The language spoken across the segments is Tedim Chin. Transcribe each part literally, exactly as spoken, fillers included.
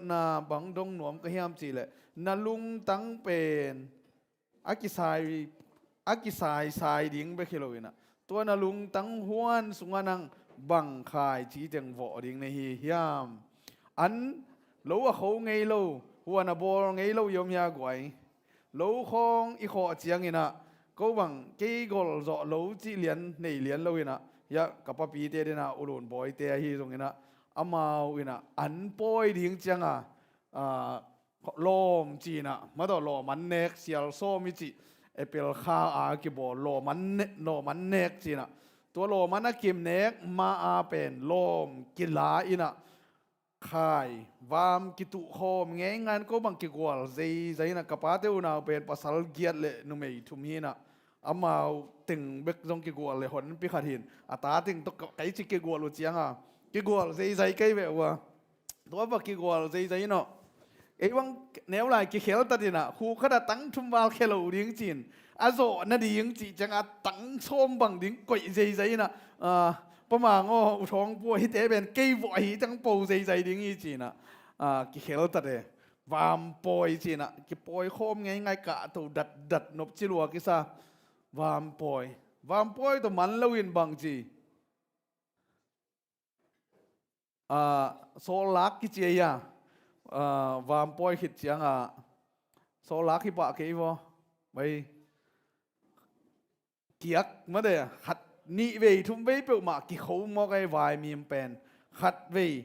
na bang dong nuam ka hiam cih leh, na lungtang pen a kisai, a kisaisai ding bek hi lo in ah, tua na lungtang huan sungah nang bang khaici teng vawh ding na hi hiam? An lo a kho ngei lo, huan a bawl ngei lo i om hia guai? Lo khawng i khawh ciangin ah, ko bang kei gol zawh lo cih lian nei lian lo in ah, hiah ka papite den ah ulun bawite ahi zongin ah, amau in ah an pawi ding ciang a, ah, lawm ci-in ah, mah tawh lawm an nek, sial sawm i cih, apple kha a kibawl lawm an ne-, lawm an nek ci-in ah, tua lawm an a kim nek ma a pen lawm kila in ah, khai, vam kituh khawm ngeingai in, ko bang kigual zeizai in ah, ka pate unau pen pasal giat le numei thum hi in ah, amau teng bek zong kigual le honpi khat hi in, a ta teng tawh ka, ka i ci kigual uh ciang a, kigual zeizai kei veh uh a. Tua bang kigual zeizai in aw, ei bang neu lai kikheltat in ah, khu khat ah tang thum val khia lo ding ci-in, a zawh nading cih ciang a tang sawm bang ding koih zeizai in ah, ah, Pa Mang aw, U Thawng Pua, hihte pen kei vawh hi tang po zeizai ding hi ci-in ah, ah, kikheltat e. Vam pawi ci-in ah, kipawi khawm ngeingai, kahto datdat, nopci lua kisa. Vam pawi. Vam pawi tawh man loin bang ci? Ah, sawllak kici ei a. Ah, vam pawi khit ciang a, sawllak hi pah kei vaw. Bai. Kiak mah de, khat nih vei thum vei peuhmah kikho mawk ei, vaimim pen. Khat vei,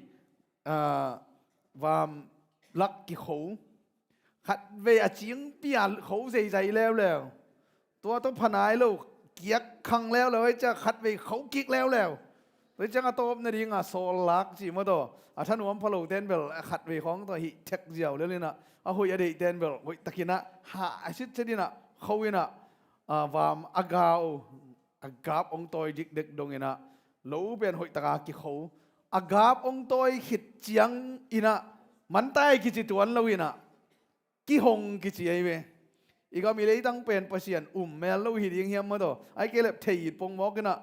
ah, vam lak kikho. Khat vei a cingpi a kho zeizai leuleu. Tua tawh pha nai lo, kiak khang leuleu, ei ciah khat vei kho kik leuleu. Tua ciang a tawp nading a sawllak ci mah tawh, a thanuam pha lo ten bel a khat vei khawng tawh hih thek ziau lel in ah, a hoih a deih ten bel hoih takin ah, hah a sitset in ah, kho in ah, a, vam a gau, a gap hong tawi dikdek dong in ah, lo pen hoih taka kikho. A gap hong tawi khit ciang in ah, mantai kici tuan lo in ah, kihong kici ahi ve. I gam i leitang pen Pasian um mel lo hi ding hiam mah tawh, ai kei lep thei it pongmawk in ah,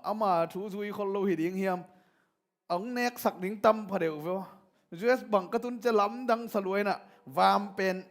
ama thu zui khol lo hi ding hiam? A hong neksak ding tam pha deuh ve. U S bang ka tun ciang lamdang sa lua in ah, vam pen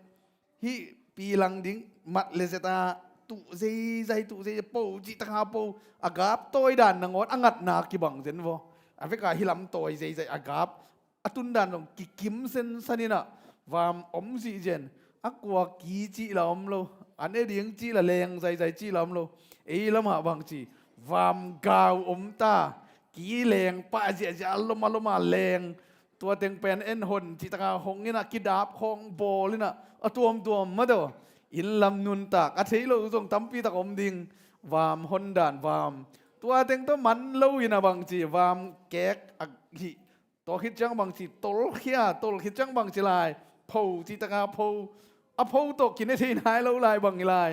hih pilang ding mat le zeta tuh zeizai, tuh zeizai, po cih taka po, a gap tawi dan nangawn a ngatna kibang zen vaw. A veka hih lam tawi zeizai, a gap a tun dan zong kikim sensan in ah, vam om zihzen, a kua ki cih la om lo, a ne ding cih la, leng zaizai cih la om lo. Ei lamah bang ci, vam gau om ta, ki leng pah ziahziah, a lom a lom a leng, tua teng pen en hon cih taka hong in ah, kidap khawng bawl in ah, a tuamtuam mah tawh. Inn lam nuntak a thei lo zong tampi tak om ding, vam hon dan vam. Tua teng tawh man lo in ah bang ci, vam kek a hih. Tua khit ciang bang ci, tolkhia, tol khit ciang bang ci lai, pho cih taka pho. A pho tawh kine thei nai lo lai bang hi lai.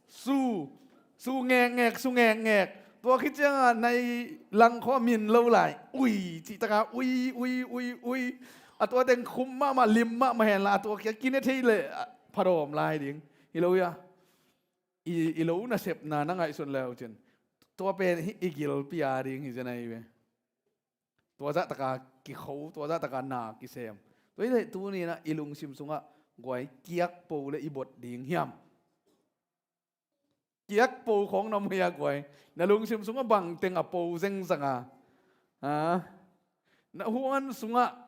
Su, su ngekngek, su ngekngek. Tua khit ciang a nai lang khawng a min lo lai. Ui cih taka ui, ui, ui, ui. A tua teng khum mahmah, lim mahmah hen la, a tua kia kine thei leh, a, pha dawm lai ding. Hi lo hia? I, i lo nasepna na ngaihsun le uh cin, tua pen hih i gilpi a ding hi zen ahi ve. Tua zah taka kikho, tua zah taka na kisem. Tua hi leh tuni in ah i lungsim sungah guai, kiak po le i bot ding hiam? Kiak po khawng na om hia guai? Na lungsim sungah bang teng a po zengzang a? Ha? Na huan sungah,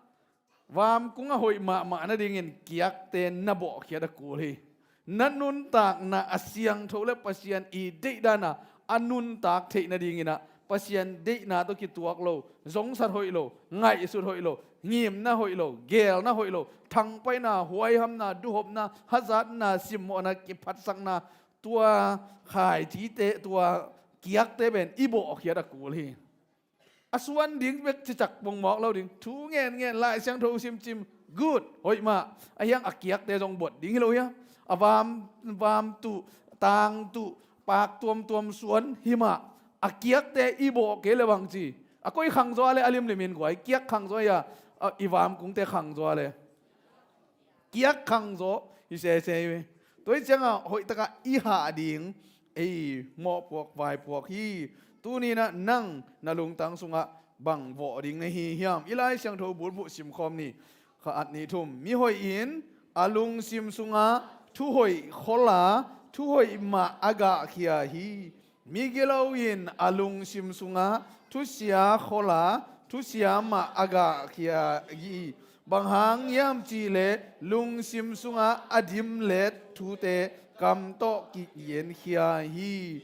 vamkung a hoih mahmah nadingin kiakte na bawhkhiat a kul hi. Na nuntakna a siangtho le Pasian i deihdan a, a nuntak theih nadingin ah, Pasian deihna tawh kituak lo, zongsat hoih lo, ngaihsut hoih lo, ngimna hoih lo, geelna hoih lo, thangpaihna, huaihamna, duhopna, hazatna, simmawhna, kiphatsakna, tua khaicite, tua kiakte pen i bawhkhiat a kul hi. A suan ding bek cicak pongmawk lo ding. Thu ngenngen, Lai Siangtho simsim, good, hoih mah. A hiang a kiakte zong bot ding hi lo hia? A vam, vam tuh, tang tuh, pak tuamtuam suan hi mah. A kiakte i bawh kei le bang ci? A koi khangzaw a le a limlimin guai, kiak khangzaw hia, a, i vamkungte khangzaw a le? Kiak khangzaw hi sese hi ve. Tua hi ciangah hoih takah i hah ding ei mawhpuak vaipuak hi. Tuni in ah nang na lungtang sungah bang vawh ding na hi hiam? I Lai Siangtho bulphuh simkhawm ni. Kha at nih thum. Mihoih in a lungsim sungah thuhoih khol a, thuhoih mah a gahkhia hi. Migilo in a lungsim sungah thusia khol a, thusia mah a gahkhia hi. Bang hang hiam cihleh lungsim sungah a dimlet thute kam tawh kigenkhia hi.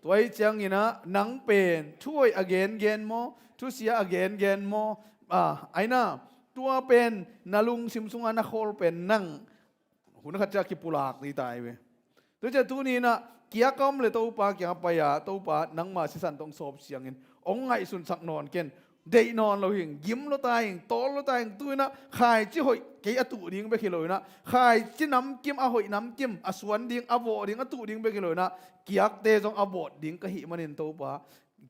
Tua hi ciangin ah nang pen thuhoih a gengen maw, thusia a gengen maw? Ah, aina, tua pen na lungsim sungah na khol pen nang hun khat ciah kipulak ding ta hi ve. Tua ciah tuni in ah kiak a om le Topa kiang a pai a, Topa nangma sisan tawh sawp siangin hong ngaihsunsak nawn ken. Deih nawn lo hing, gim lo ta hing, tawl lo ta hing. Tu in ah khaici hoih kei a tuh ding bek hi lo in ah, khaici namkim, a hoih namkim, a suan ding, a vawh ding a tuh ding bek hi lo in ah, kiakte zong a vawt ding ka hih manin Topa,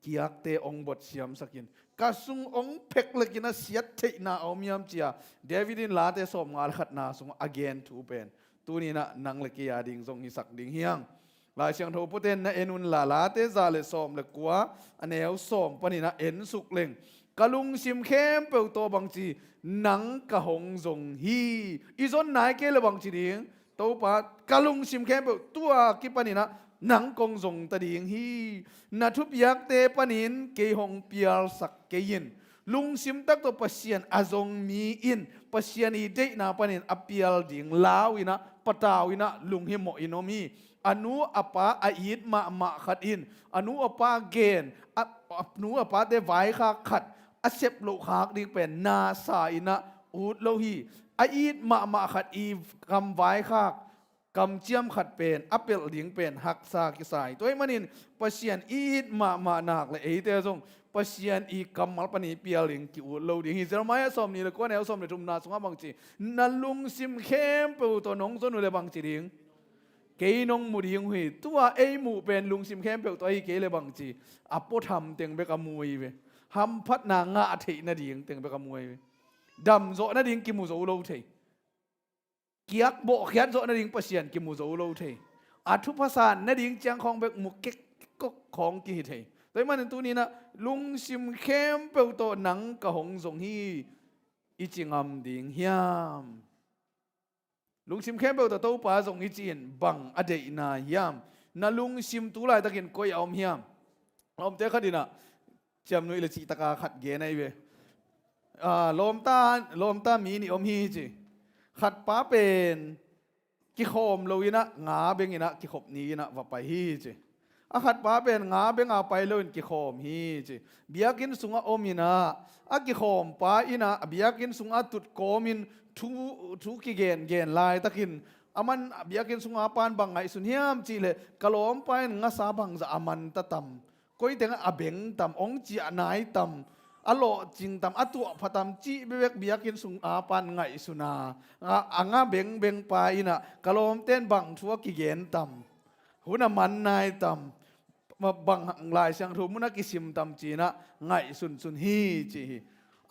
kiakte hong bot siamsak in. Ka sung hong phek lek in a siat theihna a om hiam ci-a David in Late sawmnga le khatna sungah a gen thu pen tuni in ah nang le kei a ding zong hisak ding hi hang. Lai Siangtho puaten na en un la, Late za le sawm le kua, a neu sawm panin ah en suk leng, ka lungsim khempeuh tawh bangci, nang ka hong zong hi. I zon nai kei le bangci ding? Topa, ka lungsim khempeuh tua kipanin ah nang kong zong ta ding hi. Na thupiakte panin kei hong pialsak kei in. Lungsim tak tawh Pasian a zong mi in, Pasian i deihna panin a pial ding lau in ah, patau in ah, lunghimawh in om hi. A nu a pa a it mahmah khat in, a nu a pa gen, a, a nu a pate vaikhak khat a sep loh khak ding pen nasa in ah ut lo hi. A it mahmah khat i kam vaikhak, kamciam khat pen a pelh ding pen haksa kisai. Tua ahih manin Pasian i it mahmah nak le eite zong Pasian i kammal panin pial ding ki-ut lo ding hi. Jeremiah sawmnih le kua, neu sawm le thumna sungah bangci, na lungsim khempeuh tawh nong zon uh le bangci ding? Kei nong mu ding uh hi. Tua ei muh pen lungsim khempeuh tawh ahi kei le bangci? A puatham teng bek a mu ahi ve. Hamphatna ngah theih nading teng bek a mu ahi ve. Damzawh nading kimu zo lo thei. Kiak bawhkhiat zawh nading Pasian kimu zo lo thei. A thupha san nading ciang khawng bek mu kek kok khawng kihi thei. Tua ahih manin tuni in ah lungsim khempeuh tawh nang ka hong zong hi i ci ngam ding hiam? Lungsim khempeuh tawh Topa zong i ci-in bang a deihna hiam? Na lungsim tu laitakin koi a om hiam? Lawmte khat in ah, ciamnuih le cihtaka khat gen ahi ve. Ah, lawmta, lawmta mi nih om hi ci. Khat pa pen kikhawm lo in ah nga beng in ah kikhop ni in ah va pai hi ci. A khat pa pen nga beng a pai lo in kikhawm hi ci. Biakinn sungah om in ah, a kikhawm pa in ah biakinn sungah tut kawmin thu, thu kigen gen laitakin, a man biakinn sunga pan bang ngaihsun hiam cihleh, ka lawmpa in ngasa bangzah a man ta tam, koi tengah a beng tam, hong ciah nai tam, a lawhcing tam, a tuahpha tam cih bekbek biakinn sunga pan ngaihsun a, a, a nga bengbeng pa in ah ka lawmte in bang thu a kigen tam, hun a man nai tam, ma bang Lai Siangtho mun a kisim tam ci-in ah ngaihsunsun hi ci hi.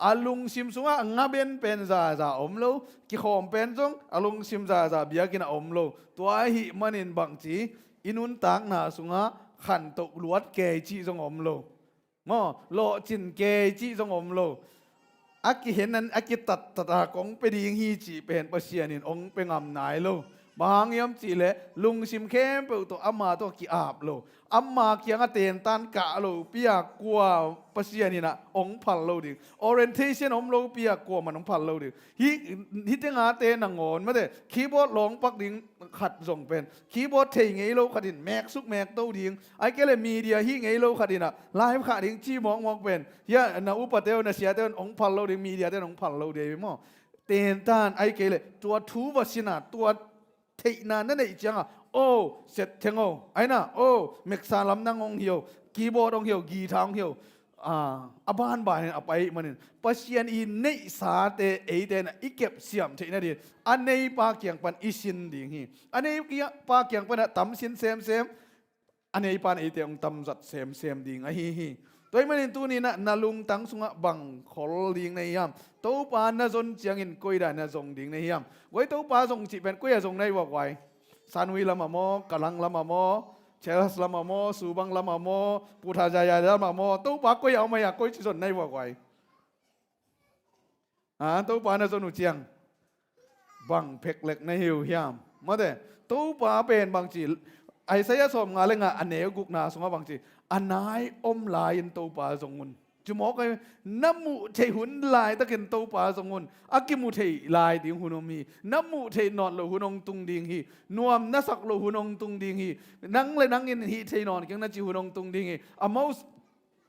A lungsim sungah nga benpen zaza om lo, kikhawm pen zong a lungsim zaza biakinn ah om lo. Tua ahih manin bangci, i nuntakna sungah khantoh luat kei cih zong om lo. Maw, lawhcin kei cih zong om lo. A kihen a, a kitattat a kong pia ding hi cih pen Pasian in hong pia ngam nai lo. Bang hang hiam cihleh lungsim khempeuh tawh ama tawh ki-ap lo. Ama kiangah tentan kah lopi a kua Pasian in ah hong phal lo ding. Orientation om lopi a kua man hong phal lo ding. Hih, hih tengate nangawn mate, keyboard lawng pak ding khat zong pen, keyboard thei ngei lo khat in meksuk mekto ding, ahih kei leh media hih ngei lo khat in ah live khah ding ci mawkmawk pen, hia na upate uh, na siate uh in hong phal lo ding, media te in hong phal lo ding maw? Tentan ahih kei leh tua thu va sin a, tua theihna na neih ciangah, o, set theng o, aina, o, meksa lamdang hong hi o, keyboard hong hi o, guitar hong hi o, a, a banbanin a pai ahih manin Pasian i neihsate eite in ah i kepsiam theih nading a neipa kiang pan i sin ding hi. A neipa kiang pan ah tam sin semsem, a neipa in eite hong tamzat semsem ding ahi hi. Tua ahih manin tuni in ah na lungtang sungah bang khol ding na hi hiam? Topa na zon ciangin koi dan a zong ding na hi hiam? Guai, Topa zong cih pen koi a zong na hi ua guai? Sandwich lamah maw, Kalang lamah maw, Chelsea lamah maw, Subang lamah maw, Putrajaya lamah maw, Topa koi a om a hia, koi ci zon na hi ua guai? A, Topa na zon uh ciang bang pheklek na hi uh hiam? Mate, Topa pen bangci, Isaiah sawmnga le nga a neu gukna sungah bangci, a nai om lai-in Topa zong un. Cimawk ai, na muh theih hun laitakin Topa zong un. A kimu theih lai ding hun om hi. Na muh theih nawn loh hun hong tung ding hi. Nuam na sak loh hun hong tung ding hi. Nang le nangin hih thei nawn keng na ci hun hong tung ding hi. A Mos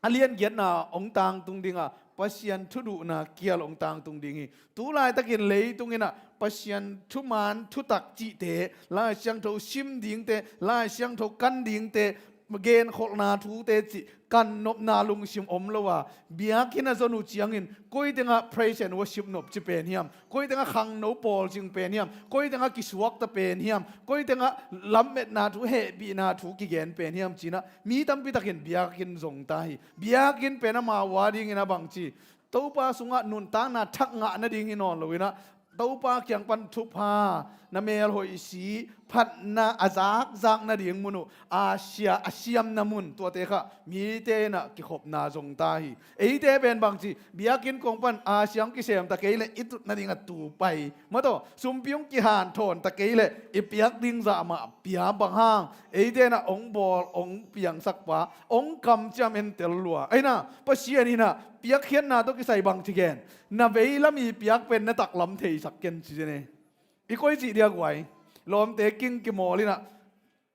a lian giatna hong tangtung ding a, Pasian thuduhna kial hong tangtung ding hi. Tu laitakin leitung in ah Pasian thuman thutak cihte, Lai Siangtho sim dingte, Lai Siangtho kan dingte, genkholhna thute cih kan nopna lungsim om lo a, biakinn a zon uh ciangin koi tengah praise and worship nop ci pen hiam, koi tengah khangno pawlcing pen hiam, koi tengah kisuakta pen hiam, koi tengah lametna thu, hehpihna thu kigen pen hiam ci-in ah mi tampi takin biakinn zong ta hi. Biakinn pen amau a dingin a bangci, Topa sungah nuntakna thak ngah nading hi nawn lo-in ah, Topa kiang pan thupha, na melhoih si, phatna a zakzak nading mun uh, a sia, a siamna mun, tuate kha mite in ah kikhopna zong ta hi. Eite pen bangci, biakinn kong pan a siang kisem ta kei leh i tut nading a tu pai. Mataw, sumpi hong kihanthawn ta kei leh i piak ding zah mah pia, bang hang, eite in ah hong bawl, hong piangsak pa, hong kamciam entel lua. Aina, Pasian in ah piakkhiatna tawh kisai bangci gen, na veilam i piak pen na taklam theisak ken ci zen e. I koi cih dia guai? Lawmte king kimawl in ah,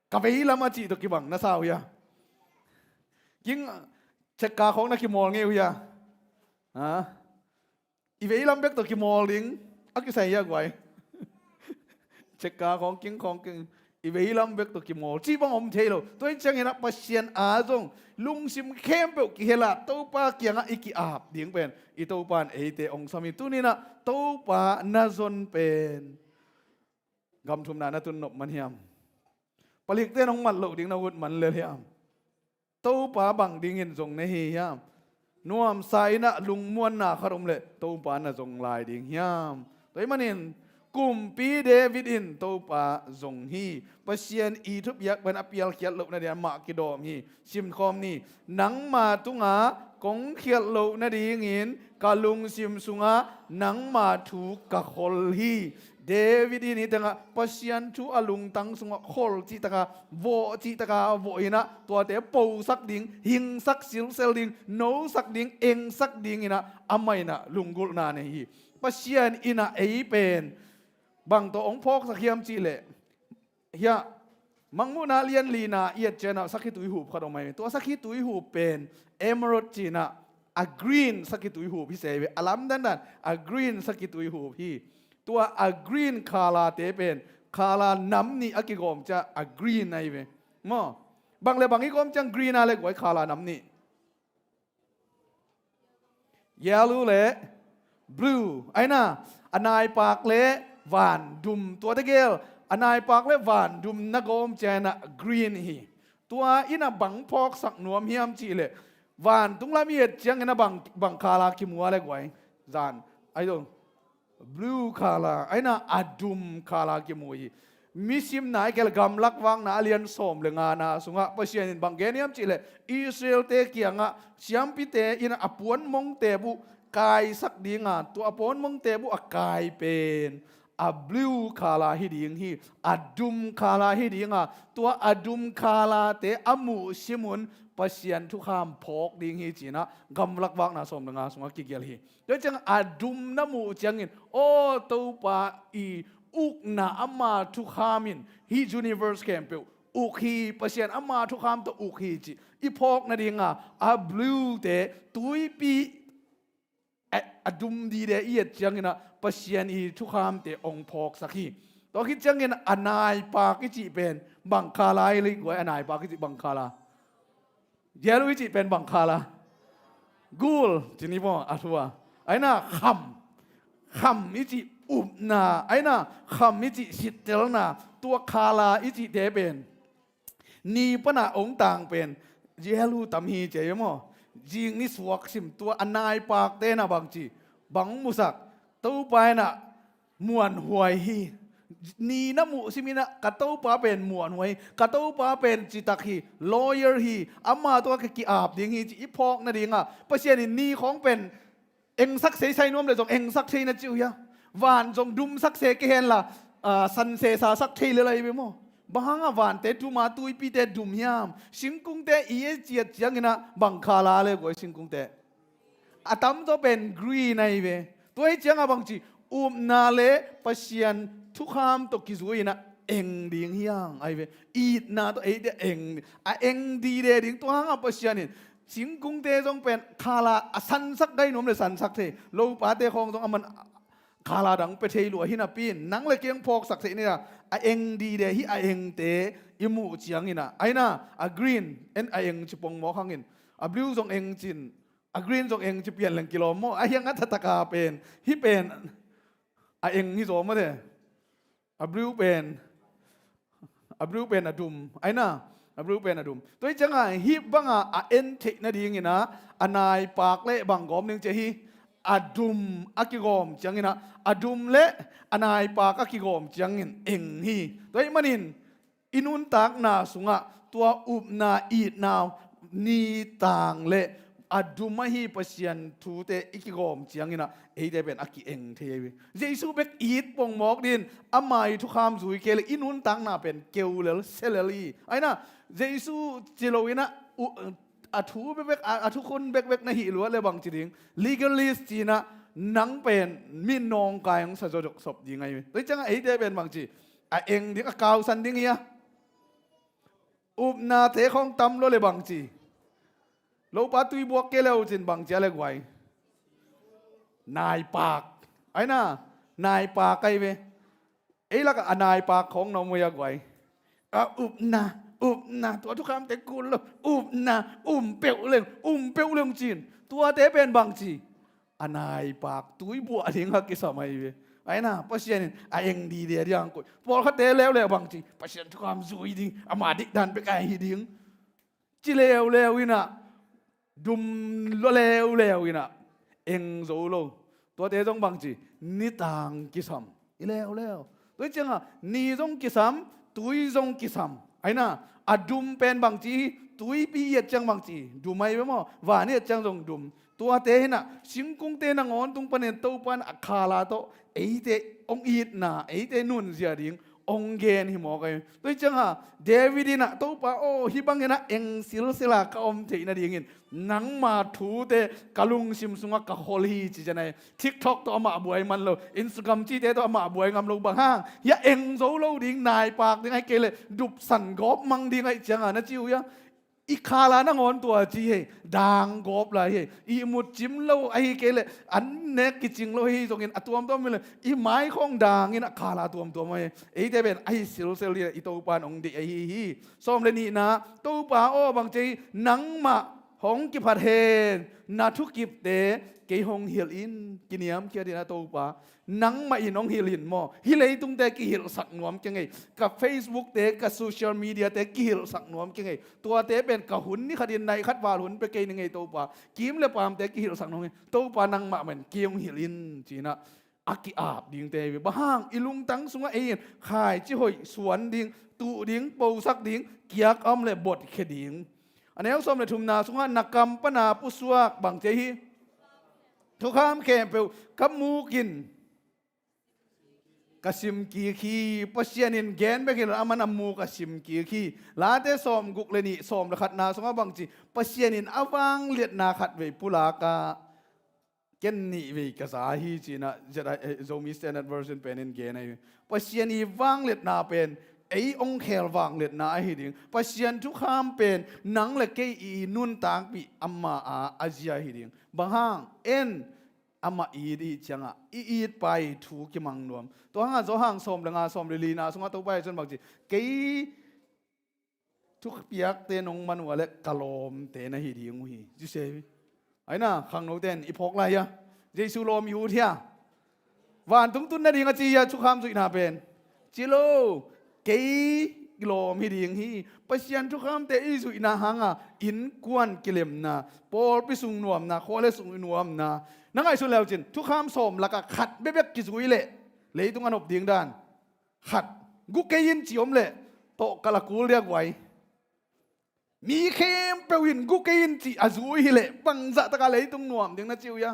ka veilam a cih tawh kibang na sa uh hia? King, chekka khawng na kimawl ngei uh hia? Ha? I veilam bek tawh kimawl ding a kisai hia guai? Chekka khawng, king khawng, king, i veilam bek tawh kimawl cih bang om thei lo. Tua hi ciangin ah Pasian a zong lungsim khempeuh kihel a, Topa kiangah i ki-ap ding pen i Topa in eite hong sam hi. Tuni-in ah Topa na zon pen gam thumna na tun nop man hiam? Palikte in hong mat loh ding na ut man lel hiam? Topa bang dingin zong na hi hiam? Nuamsa in ah lungmuanna khat om leh Topa na zong lai ding hiam? Tua ahih manin kumpi David in Topa zong hi. Pasian i thupiak pen a pialkhiat loh nading mah kidawm hi. Simkhawm ni. Nangma tungah kong khialh loh nadingin ka lungsim sungah nangma thu ka khol hi. David in hih tengah Pasian thu a lungtang sungah khol cih taka, vawh cih taka vawh in ah, tuate posak ding, hingsak silsel ding, nosak ding, engsak ding in ah, amah in ah lunggulhna nei hi. Pasian in ah ei pen bang tawh hong phawksak hiam cih leh, hiah, Mangmuhna lian lina i et ciangin ah sakhi tuihup khat om ahi. Tua sakhi tuihup pen emerald ci-in ah, a green sakhi tuihup hi se ve. A lamdang dan a green sakhi tuihup hi. Tua a green khalate pen khala nam nih a kigawm ciang a green ahi ve. Maw? Bang le bang i gawm ciang green a le guai khala nam nih? Yellow le blue. Aina, a naipak le van dum, tuate gel, a naipak le van dum na gawm ciangin ah green hi. Tua in ah bang phawksak nuam hiam cih leh, vantung lam i et ciangin ah bang, bang khala kimu a le guai? Zan, ai dong. Blue khala, aina a dum khala kimu hi. Misimna i kei le Gamlak Vakna a lian sawm le ngana sungah Pasian in bang gen hiam cih leh, Israel-te kiangah siampite in a puanmongte buh kaisak ding a, tua a puanmongte buh a kai pen a blue khala hi ding hi, a dum khala hi ding a, tua a dum khalate a muh simun Pasian thukham phawk ding hi ci-in ah Gamlak Vakna sawm le nga sungah kigelh hi. Tua ciang a dum na muh ciangin, aw Topa, i ukna ama thukham in hih universe khempeuh uk hi, Pasian ama thukham tawh uk hi cih i phawk nading a, a blue-te, tuipi a, a dum dide i et ciangin ah Pasian i thukhamte hong phawksak hi. Tua khit ciangin a naipak i cih pen bang khala hi le guai, a naipak i cih bang khala? Yellow i cih pen bang khala? Gul, ci ni maw, a thua. Aina kham. Kham i cih upna. Aina kham i cih sittelna. Tua khala i cihte pen ni pana hong tang pen yellow tam hi ci hi maw. Zing ni suak sim, tua a naipakte na bang ci, bang musak? Topa in ah muanhuai hi. Ni na muh simin ah ka Topa pen muanhuai hi, ka Topa pen citak hi, loyal hi, ama tawh ka ki-ap ding hi cih i phawk nading a, Pasian in ni khawng pen engsak seisai nuam le zong engsak thei na ci uh hia? Van zong dumsak se kei henla, ah, san se sa sak thei lel ahi ve maw. Bang hangah vante dum a tuipite dum hiam? Singkungte i a ciat ciangin ah bang khala le guai singkungte? A tamzaw pen green ahi ve. Tua hi ciangah bangci, upna le Pasian thukham tawh kizui in ah eng ding hiang ahi ve. Itna tawh eite eng, a eng dide ding. Tua hangah Pasian in singkungte zong pen khala a sansak gai nuam le sansak thei. Lopate khawng zong a man khala dang pia thei lua hi napi in, nang le kei hong phawksak theih ni a, a eng dide hi a engte i muh ciangin ah. Aina, a green en a eng ci pongmawk hangin, a blue zong eng cin, a green zong eng ci pian leng kilawm maw? A hiang a thataka pen, hih pen a eng hi zaw maw te? A blue pen, a blue pen a dum. Aina, a blue pen a dum. Tua hi ciangah hih bangah a en theih nadingin ah, a naipak le bang gawm ding ci hi, a dum a kigawm ciangin ah, a dum le a naipak a kigawm ciangin eng hi. Tua hih manin i nuntakna sungah tua upna, itna, nitang le a dum ahi Pasian thute i kigawm ciangin ah eite pen a ki-eng thei ahi ve. Jesu bek it pongmawk din, ama i thukham zui kei le i nuntakna pen keu lel, se lel hi. Aina, Jesu ci lo in ah, u-, a thu bekbek, a, a thukhun bekbek na hih luat le bangci ding? Legalist ci in ah, nang pen mi nawngkai hong sa zawdok sop ding ahi ve. Tua hi ciangah eite pen bangci, a eng ding, a kausan ding hi a. Upnate khawng tam lo le bangci? Lopa tui buak kei le uh cin bangci a le guai? Naipak. Aina, naipak ahi ve. Ei lakah a naipak khawng na om uh hi a guai? A upna, upna, tua thukhamte kul lo, upna, um peuh leng, um peuh leng cin. Tuate pen bangci? A naipak tui buah ding a kisam ahi ve. Aina, Pasian in a eng dide ding koih. Pawlkhatte leuleu bangci, Pasian thukham zui ding, ama dikdan bek ahi ding, ci leuleu in ah, dum lua leuleu in ah, eng zo lo. Tuate zong bangci, nitang kisam hi leuleu. Tua hi ciangah ni zong kisam, tui zong kisam. Aina, a dum pen bangci hi? Tuipi i et ciang bangci? Dum ahi ve maw? Van i et ciang zong dum. Tuate hi in ah, singkungte nangawn tung panin Topa in a khala tawh eite hong itna, eite nunzia ding hong gen hi mawk ahi. Tua hi ciangah David in ah, Topa aw, hih bangin ah eng silsila ka om theih nadingin nangma thute ka lungsim sungah ka khol hi, ci cian ahi. TikTok tawh amah buai man lo, Instagram cite tawh amah buai ngam lo. Bang hang? Hih a eng zo lo ding, naipak ding, ahih kei leh dupsan gawp mang ding ahih ciangah na ci uh hia? I khala nangawn tua ci hi, dang gawp lai hi. Ihmut cim lo, ahih kei leh an nek kicing lo hi zongin a tuamtuam hi leh i mai khawng dang in a khala tuamtuam hi. Eite pen ahi silsel hi, i Topa in hong deih ahi hi. Sawm le nihna, Topa aw, bang ci hi, nangmah hong kiphat hen, na thukipte kei hong hilh in, kiniamkhiat in a Topa. Nangmah in hong hilh in maw? Hih leitungte kihilhsak nuam kei ing ei. Ka Facebook-te, ka social media-te kihilhsak nuam kei ing ei. Tuate pen ka hun ni khatin nai khat val hun pia kei ning ei Topa. Kim le paamte kihilhsak nuam ing ei. Topa nangmah mah in kei hong hilh in ci-in ah a ki-ap dingte hi. Bang hang? I lungtang sungah ei in khaici hoih suan ding, tuh ding, posak ding, kiak a om leh botkhia ding. A neu sawm le thumna sungah na kam pan a pusuak bang ci hi? Thukham khempeuh ka muk in ka simkik hi. Pasian in gen bek hi lo, aman a muk a simkik hi. Late sawmguk le nih, sawm le khatna sungah bang ci? Pasian in a vangliatna khatvei pulak a, ken nihvei ka za hi ci-in ah, Z I, eh, Zomi Standard Version pen in gen ahi. Pasian i vangliatna pen ei hong khel vangliatna ahi ding. Pasian thukham pen nang le kei i nuntakpih amah a, a zia hi ding. Bang hang? En, amah it i hih ciangah i itpa i thu kimang nuam. Tua hangah Johan sawm le nga, sawm le lina sungah Topa Jesu in bang ci? Kei thupiakte nong man uh leh ka lawmte na hi ding uh hi, ci se hi. Aina, khangnote in i phawk lai hia? Jesu lawm i ut hia? Vantung tun nading a ci hia thukham zuihna pen? Ci lo. Kei lawm hi ding hi. Pasian thukhamte i zuihna hanga innkuan kilemna, pawlpi sung nuamna, khua le sung nuamna. Na ngaihsun le uh cin, thukham sawm lakah khat bekbek kizui leh leitung a nop ding dan. Khat, gu kei in ci om leh tawh ka la kul dia guai. Mi khempeuh in gu kei in ci a zui hi leh bangzah takah leitung nuam ding na ci uh hia?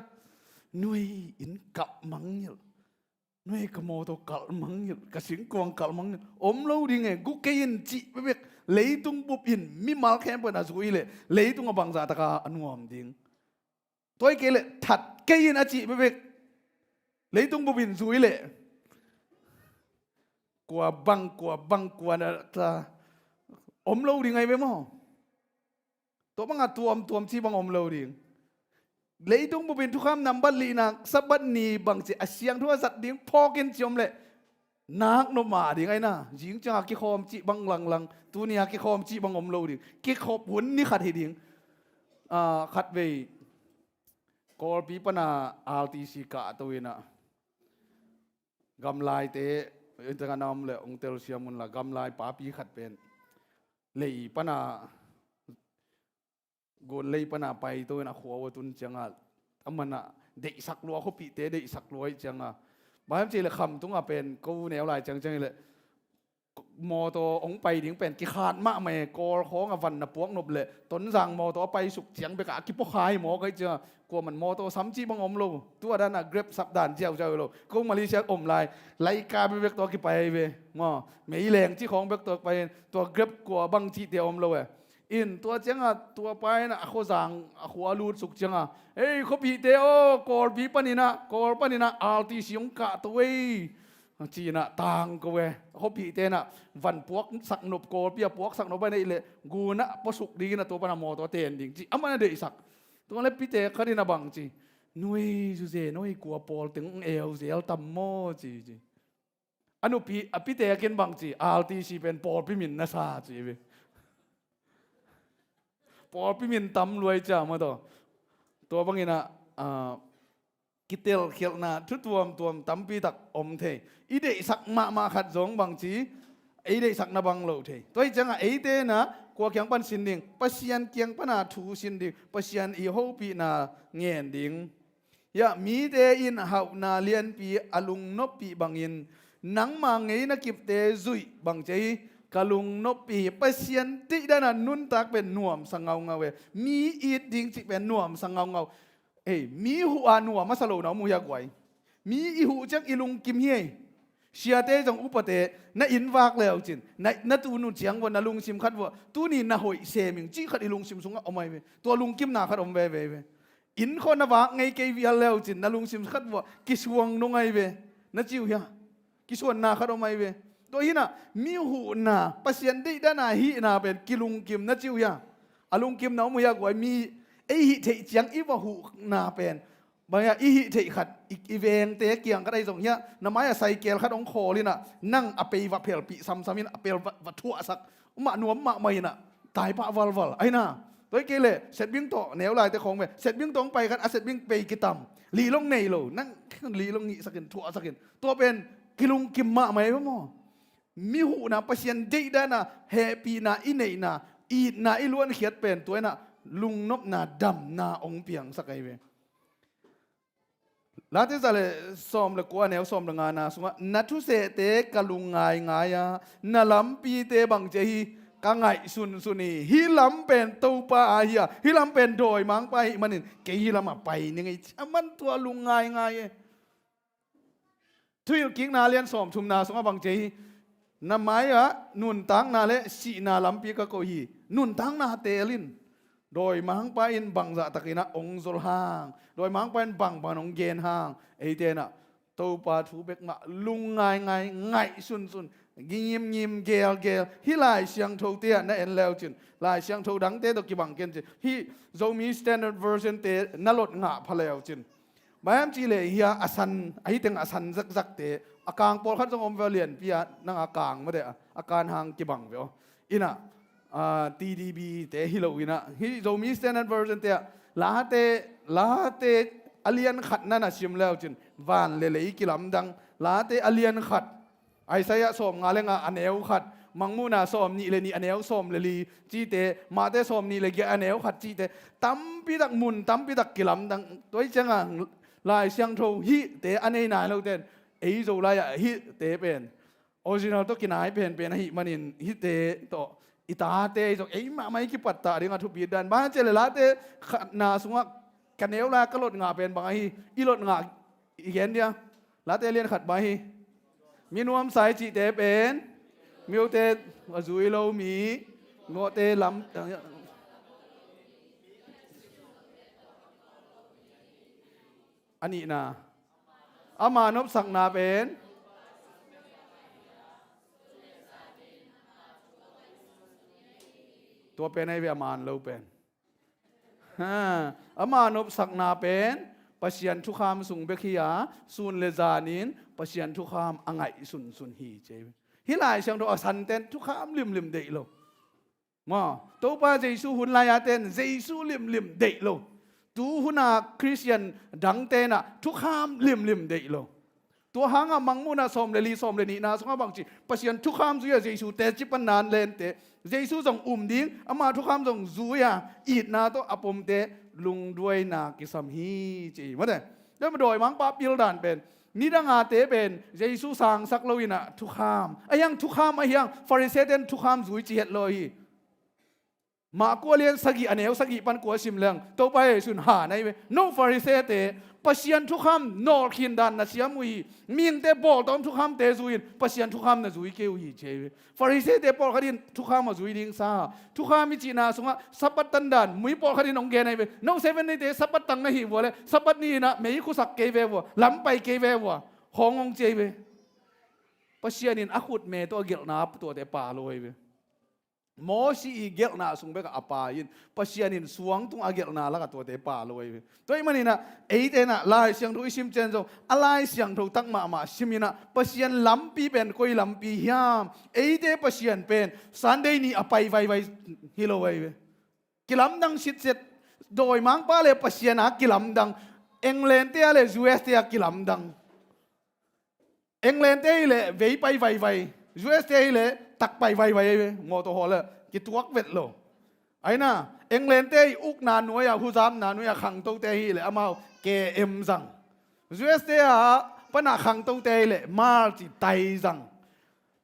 Nui in kap mangngilh. Nuai, ka mawtaw kalh mang hi, ka singkuang kalh mang hi. Om lo ding e, gu kei in cih bekbek. Leitung bup in mimal khempeuh in a zui leh leitung a bangzah taka a nuam ding. Tua hi kei leh that kei in a cih bekbek. Leitung bup in zui leh kua bang, kua bang, kua na ta, om lo ding ahi ve maw. Tua banga tuamtuam cih bang om lo ding. Leitung bup in thukham nambat lihna Sabbath ni bangci a siangtho a zat ding phawk in ci om leh nak nop mah ding ahi na. Zing cianga kikhawm cih bang langlang, tuni a kikhawm cih bang om lo ding. Kikhop hun ni khat hi ding. Ah, khatvei Kawlpi pana R T C kahto inah gamlaite, intengah na om leh ong telsiam unla, gamlai papi khat pen lei pana, gun lei pana paito in a khua uh a tun cianga, aman a deihsak lua, khuapihte deihsak lua ih cianga, bang hiam cih leh Khamtung ah pen ko neu lai ciangciang ih leh mawtaw ong pai ding pen kikhat mahmah e. Kawl khawng a van na puak nop leh Tonzang mawtaw a paisuk ciang bekah a kipuakkhia hi mawk aih cianga, kuaman mawtaw sam cih bang om lo. Tua dan a Grab sap dan ziauziau hi lo. Ko Malaysia om lai, laika bekbek tawh kipai ahi ve maw. Meileng cih khawng bek tawh pai, tua Grab kua bang cihte om lo e. In tua cianga tua pa inah a khuazang a khua a lutsuk cianga, "Ei khuapihte aw, Kawlpi paninah, Kawl paninah R T C ong kahto ei," ci-inah tangko e. A khuapihte inah van puaksak nop, Kawlpi a puaksak nop a neih leh gunah puasuk dingin a tua pana mawtaw a ten ding cih aman a deihsak. Tua leh pite khat inah bang ci, "Nuai, zuze nuai, kua pawl teng ong eu zel tam maw?" ci ci. A nupi, a pite a kin bang ci, "R T C pen pawlpi min na sa," ci ve. Pawlpi min tam luai cia maw taw. Tua bangin ah, ah, kitelkhialhna thu tuamtuam tampi tak om thei. I deihsak mahmah khat zong bang ci, ei deihsakna bang lo thei. Tua hi ciangah eite inah kua kiang pan sin ding, Pasian kiang pana thu sin ding, Pasian i hopihna ngen ding. Hiah mite in hauhna lianpi a lungnoppih bangin nangma ngeina kipte zuih bang ci hi. Ka lungnoppih hi. Pasian deihdan a nuntak pen nuamsa ngaungau e. Mi it ding cih pen nuamsa ngaungau. Ei, mi huh a nuam a sa lo na om uh hia guai. Mi i huh ciang i lungkim hi ei. Siate zong upate na inn vak leucin, na, na tunu ciang vua, na lungsim khat vua, tuni na hoih sem ing cih khat i lungsim sungah om ahi ve. Tua lungkimna khat om veve ve. Inn khawh na vak ngei kei vial leucin, na lungsim khat vua kisuang nung ahi ve. Na ci uh hia? Kisuanna khat om ahi ve. Tua hinah mi huhna, Pasian deihdan a hihna pen kilungkim, na ci uh hia? A lungkimna om uh hia guai? Mi ei hih theih ciang i va huhna pen bang hiah i hih theih khat, i, i vengte kiang khat ahi zong hiah, na mai-ah saikel khat hong khawl inah, nang a pei va phelpih samsam in a pel va, va thuahsak, mah nuam mahmah inah, taipah valval ahi na. Tua hi kei leh setbing tawh neu laite khawng ve, setbing tawh hong pai khat a setbing pei kitam, lihlong nei lo, nang lihlong ngihsak in, thuahsak in, tua pen kilungkim mahmah hi maw? Mi huhna, Pasian deihdan a hehpihna i neihna, itna i luankhiat pen tua inah lungnopna, damna hong piangsak ahi ve. Late za le sawm le kua, neu sawm le ngana sungah, na thusehte ka lung ngaingai a, na lampite bang ci ahi, ka ngaih sunsun hi. Hih lam pen Topa a hi a, hih lam pen dawimangpa ahih manin kei hih lamah pai ning ei, ci a, aman tua lung ngaingai e. Thuhilhkikna lian sawmthumna sungah bang ci ahi, na mai-ah nuntakna le sihna lampi ka koih hi. Nuntakna teel in. Dawimangpa in bangzah takin ah hong zol hang, dawimangpa in bangbang hong gen hang, eite inah Topa thu bek mah lung ngaingai, ngaih sunsun, ngimngim gelgel. Hih Lai Siangthote ah na en leucin, Lai Siangtho dangte tawh kibang ken ci. Hih Zomi Standard Version-te na lot ngah pha leucin, bang hiam cih leh hiah a san, ahi teng a san zakzakte, a kang pawlkhat zong om ve aw, lianpi a nang a kang mate a, a kan hang kibang ve aw. Inah, ah, T D B-te hi lo inah, hih Zomi Standard Version-te ah, Late, Late a lian khatna na sim leucin, van le lei kilamdang, Late a lian khat, Isaiah sawmnga le nga a neu khat, Mangmuhna sawmnih le nih a neu sawm le li cihte, Mate sawmnih le giat a neu khat cihte, tampi tak, mun tampi tak kilamdang. Tua hi ciangah Lai Siangtho hihte a nei nai lote in, ei Zolai-ah hihte pen original tawh kinai penpen ahih manin hihte tawh i tate zong ei mahmah i kipattah ding a thupit dan. Bang hiam cih leh Late khatna sungah ka neu lai-ah ka lot ngah pen bang ahi, i lot ngah i gen dia. Late lian khat bang hi. Mi nuamsa i cihte pen miote a zui lo mi, ngawhte lam a nihna. Ama nopsakna pen tua pen ahi ve, a man lo pen. Ha, ama nopsakna pen Pasian thukham sung bek hi a, sun le zanin Pasian thukham a ngaih sunsun hi ci. Hih Lai Siangtho a santen thukham limlim deih lo. Maw, Topa Jesu hun lai-a ten Jesu limlim deih lo. Tu huna Khristian dangte na thukham limlim deih lo. Tua hangah Mangmuhna sawm le li, sawm le nihna sungah bangci Pasian thukham zui-a Jesu teci panna lente, Jesu zong um ding, ama thukham zong zui-a itna tawh a pomte lungduaina kisam hi ci. Mate, tua mah dawimangpa pildan pen nidangate pen Jesu sangsak lo inah thukham. A hiang thukham a hiang Farisee ten thukham zui ci het lo hi. Mah kua lian sagih a neu sagih pan kua sim leng Topa Jesu in ha na hi ve. No Farisee te, Pasian thukham nawlkhin dan na siam uh hi. Mihingte bawltawm thukhamte zui-in Pasian thukham na zui kei uh hi ci hi ve. Farisee te pawlkhat in thukham a zui ding sa. Thukham i cihna sungah Sabbath tandan mui pawlkhat in hong gen ahi ve. No Seventh Day te Sabbath tang na hi vua le Sabbath ni inah mei khusak kei ve vua, lam pai kei ve vua, hong hong ci ahi ve. Pasian in a khutme tawh a gelhna tuate pa lo ahi ve. Mosi i gelhna sung bekah a pa in Pasian in suang tungah a gelhna lakah tuate pa lo ahi ve. Tua ahih maninah eite inah Lai Siangtho i sim ciang zong a Lai Siangtho tak mahmah sim inah Pasian lampi pen koi lampi hiam? Eite Pasian pen Sunday ni a pai vaivai hi lo ahi ve. Kilamdang sitset, dawimangpa le Pasian a kilamdang, England te a le U S te a kilamdang. England te hi leh vei pai vaivai, U S te hi leh tak pai vaivai, mawtaw haw le kituak vet lo. Aina, England te hi ukna nuai-ah, huzapna nuai-ah khangtote hi leh amau K M zang. U S te a pana khangtote hi leh mal ci tai zang.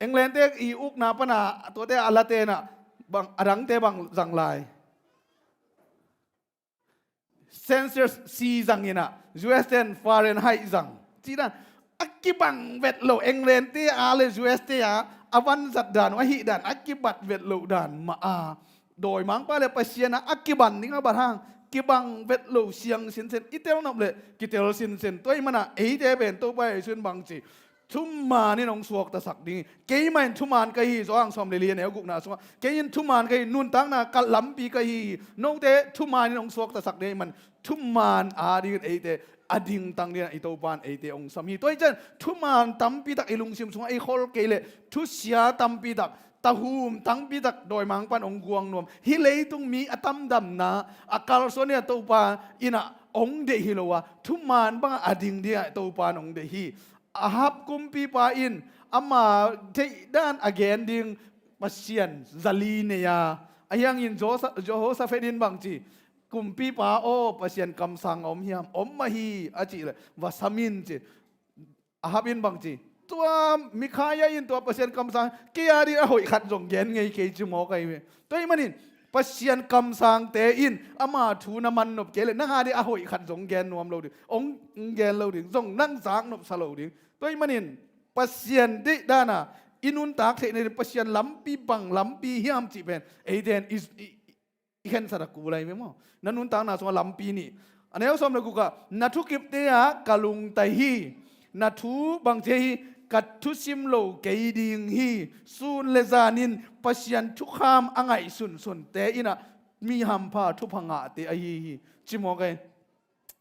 England te i ukna pana tuate a late inah bang, a dangte bang zang lai. Celsius C zang inah, U S ten Fahrenheit zang. Cih dan a kibang vet lo, England te a le U S te a a vanzat dan uh, ahih dan a kibat vet loh dan mah a, dawimangpa le Pasian a a kiban ding a bat hang kibang vet lo siang sinsen, i tel nop le kitel sinsen. Tua ahih manah eite pen Topa Jesu in bangci, thuman in hong suaktasak ding hi. Keimah in thuman ka hi, Johan sawm le li a neu gukna sungah, kei in thuman ka hi, nuntakna ka lampi ka hi hi. Note thuman in hong suaktasak ding ahih man thuman adingin eite a dingtang dingin i Topa in eite hong sam hi. Tua hi ciang thuman tampitak i lungsim sungah i khol kei leh thusia tampitak, tahum tampitak dawimangpa in hong guang nuam. Hih leitung mi a tamdamna a kalsuan inah Topa inah hong deih hi lo a, thuman bangah a ding dingah Topa in hong deih hi. Ahab kumpipa in ama deihdan a gen ding Pasian zali nei a, ahi hangin Jehosa-, Jehoshaphat in bangci, kumpipa aw, Pasian kamsang a om hiam? Om mah hi, a cih leh va sam in ci. Ahab in bangci, tua Mikhaia in tua Pasian kamsang kei a ding a hoih khat zong gen ngei kei ci mawk ahi ve. Tua ahih manin Pasian kamsangte in ama thu na man nop kei leh nang a ding a hoih khat zong gen nuam lo ding, hong gen lo ding, zong nang zak nopsa lo ding. Tua ahih manin Pasian deihdan a i nuntak theihna ding, Pasian lampi bang lampi hiam cih pen eite in i, i, i khensat a kul ahi ve maw. Na nuntakna sungah lampi nih. A neu sawm le gukah, na thukipte ah ka lungtai hi. Na thu bangci hi, ka thusim lo kei ding hi. Sun le zanin Pasian thukham a ngaih sunsunte inah mi hampha thupha ngahte ahi hi, ci mawk ahi.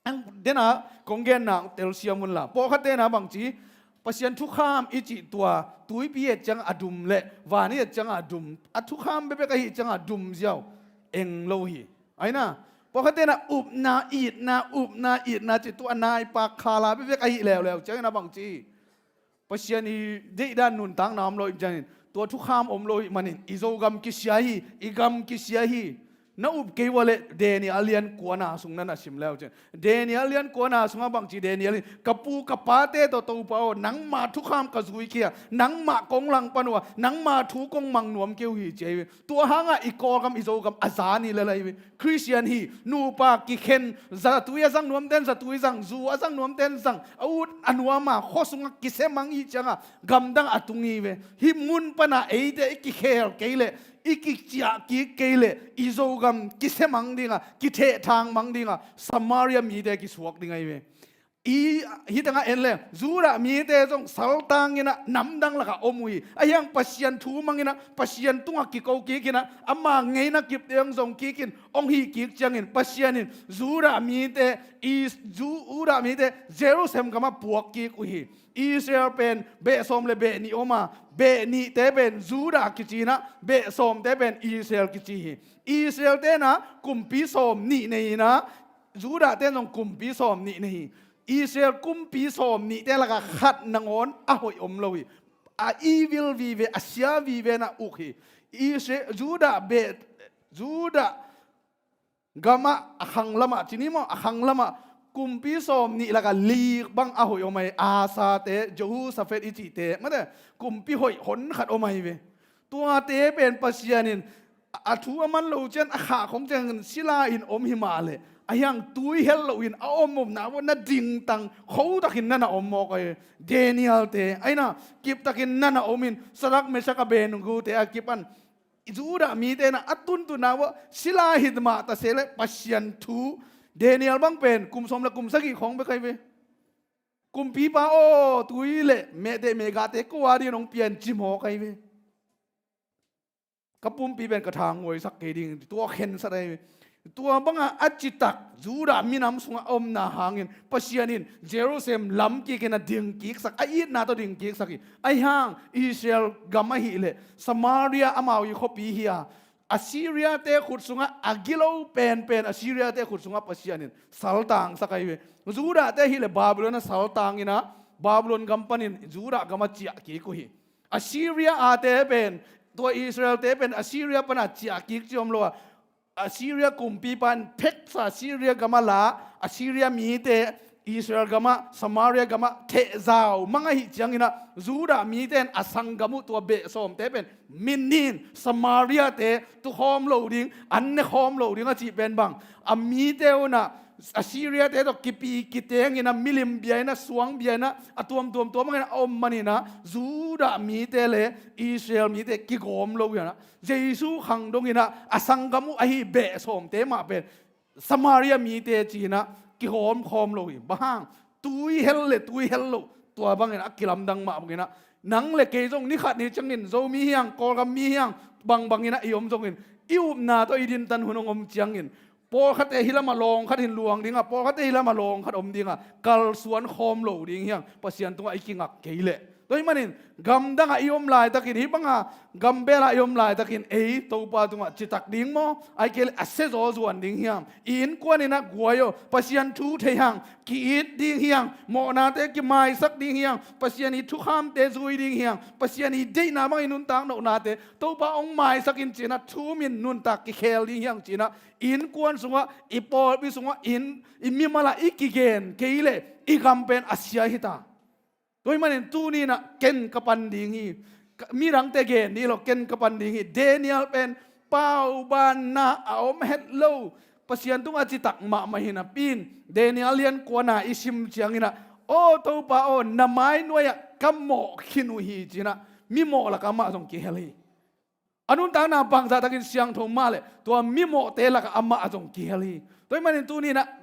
Ang dena kong genna telsiam unla, pawlkhat dena bangci, Pasian thukham i cih tua tuipi et ciangah a dum le van i et ciangah a dum, a thukham bekbek ahih ciangah a dum ziau eng lo hi. Aina, pawlkhat dena upna itna, upna itna cih tua a naipak khala bekbek ahih leuleu ciangin a bangci, Pasian i deihdan nuntakna om lo ahih manin, tua thukham om lo ahih manin i Zogam kisia hi, i gam kisia hi. Na up kei ua leh Daniel lian kuana sung na na sim leu cin. Daniel lian kuana sungah bangci Daniel in, ka pu ka pate tawh Topa aw, nangmah thukham ka zui kei a, nangmah kong langpan uh a, nangmah thu kong mang nuam kei uh hi ci ahi ve. Tua hangah i Kawlgam i Zogam a za ni le lai ve. Khristian hi, nupa kikhen, zatui a zang nuamten zatui zang, zu a zang nuamten zang, a ut a nuam a, khua sungah kisia mang i ciangah gamdang a tung hi ve. Hih mun pana eite i kikhel kei leh, i kiciah kik kei leh, i Zogam kisia mang dinga, kithehthang mang dinga, Samaria mite kisuak ding ahi ve. I, hih tengah en le, Judah mite zong saltang inah namdang lakah om uh hi. Ahi hang Pasian thu mang inah, Pasian tungah kiko kik inah, ama ngeina kipte hong zong kikin, hong hih kik ciangin, Pasian in Judah mite, i, Ju-, Judah mite Jerusalem gamah puak kik uh hi. Israel pen beh sawm le beh nih om a, beh nihte pen Judah kici inah, beh sawmte pen Israel kici hi. Israel tenah kumpi sawm nih nei inah, Judah ten zong kumpi sawm nih nei hi. Israel kumpi sawm nihte lakah khat nangawn a hoih om lo hi. A evil vive, a sia vive na uk hi. Israel, Judah beh, Judah gamah a khang lamah, cini maw, a khang lamah kumpi sawm nih lakah li bang a hoih om ahi. Asate, Jehoshaphat i cihte, mate, kumpi hoih hon khat om ahi ve. Tuate pen Pasian in a thu a man lo cian a khah khong ciangin sila in om hi mah leh, ahi hang tui hel loin a om omna vua na dingtang khotakin na na om mawk ahi. Daniel-te aina kiptakin na na om in, Sadrak, Mesak, Abednego-te a kipan Judah mite na a tuntunna vua sila hi mah ta se leh Pasian thu, Daniel bang pen kum sawm le kum sagih khong bek ahi ve. Kumpipa aw, tui le mehteh mehgahte ko a dingin hong pian ci mawk ahi ve. Ka pumpi pen ka thanguaisak kei ding, tua khensat ahi ve. Tua banga a citak Judah minam sungah a omna hangin Pasian in Jerusalem lam kikin a dingkiksak, a itna tawh dingkiksak hi. Ahi hang Israel gam ahih leh Samaria amau i khuapi hi a, Assyria-te khut sungah a gilo penpen Assyria-te khut sungah Pasian in saltangsak ahi ve. Judah-te ahih leh Babylon a saltang inah, Babylon gam panin Judah gamah ciah kik uh hi. Assyria ate pen, tua Israel-te pen Assyria pana ciah kik ci om lo a, Assyria kumpipa in pheksa Syria gamah la, Assyria mite Israel gamah, Samaria gamah thehzau mang ahih cianginah Judah mite in a sanggam uh tua beh sawmte pen min nin, Samaria-te tukhawm lo ding, an nekhawm lo ding a cih pen bang, a mite unah Assyria-te tawh kipi kiteng inah, milim bia inah, suang bia inah, a tuamtuam tua mang inah a om man inah, Judah mite le Israel mite kigawm lo inah, Jesu khang dong inah a sanggam uh ahi beh sawmte mah pen Samaria mite ci inah kihawmkhawm lo hi. Bang hang, tui hel le tui hel lo, tua bang inah a kilamdang mah bang inah, nang le kei zong ni khat ni ciangin Zomi hi hang, Kawlgam mi hi hang, bangbang inah i om zongin, i upna tawh i dintan hun hong om ciangin, pawlkhatte hih lamah lawng khat hin luang dingah, pawlkhatte hih lamah lawng khat om dingah, kalsuan khawm lo ding hi hang, Pasian tungah i kingak kei leh. Tua hih manin gamdangah i om laitakin, hih banga gambela i om laitakin ei Topa tungah citak ding maw, ahih kei leh a siazaw zuan ding hiam? I innkuan inah guai aw, Pasian thu thei hang, ki-it ding hi hang, mawhnate kimaisak ding hi hang, Pasian i thukhamte zui ding hi hang, Pasian i deihna bangin nuntak nohnate Topa hong maisak in ci inah, thumin nuntak kikhel ding hi hang ci inah, innkuan sungah, i pawlpi sungah, inn, i mimalah i kigen kei leh i gam pen a sia hi ta. Tua hih manin tuni inah ken ka pan ding hi. Ka, midangte gen dih lo, ken ka pan ding hi. Daniel pen paubanna a om het lo, Pasian tungah citak mahmah hi napi in, Daniel lian kuana i sim cianginah, aw Topa aw, na mai nuai-ah ka mawh khin uh hi ci inah, mimawh lakah amah zong kihel hi. A nuntakna bangzahtakin siangtho mah leh tua mimawhte lakah amah zong kihel hi. Tua hih manin tuni inah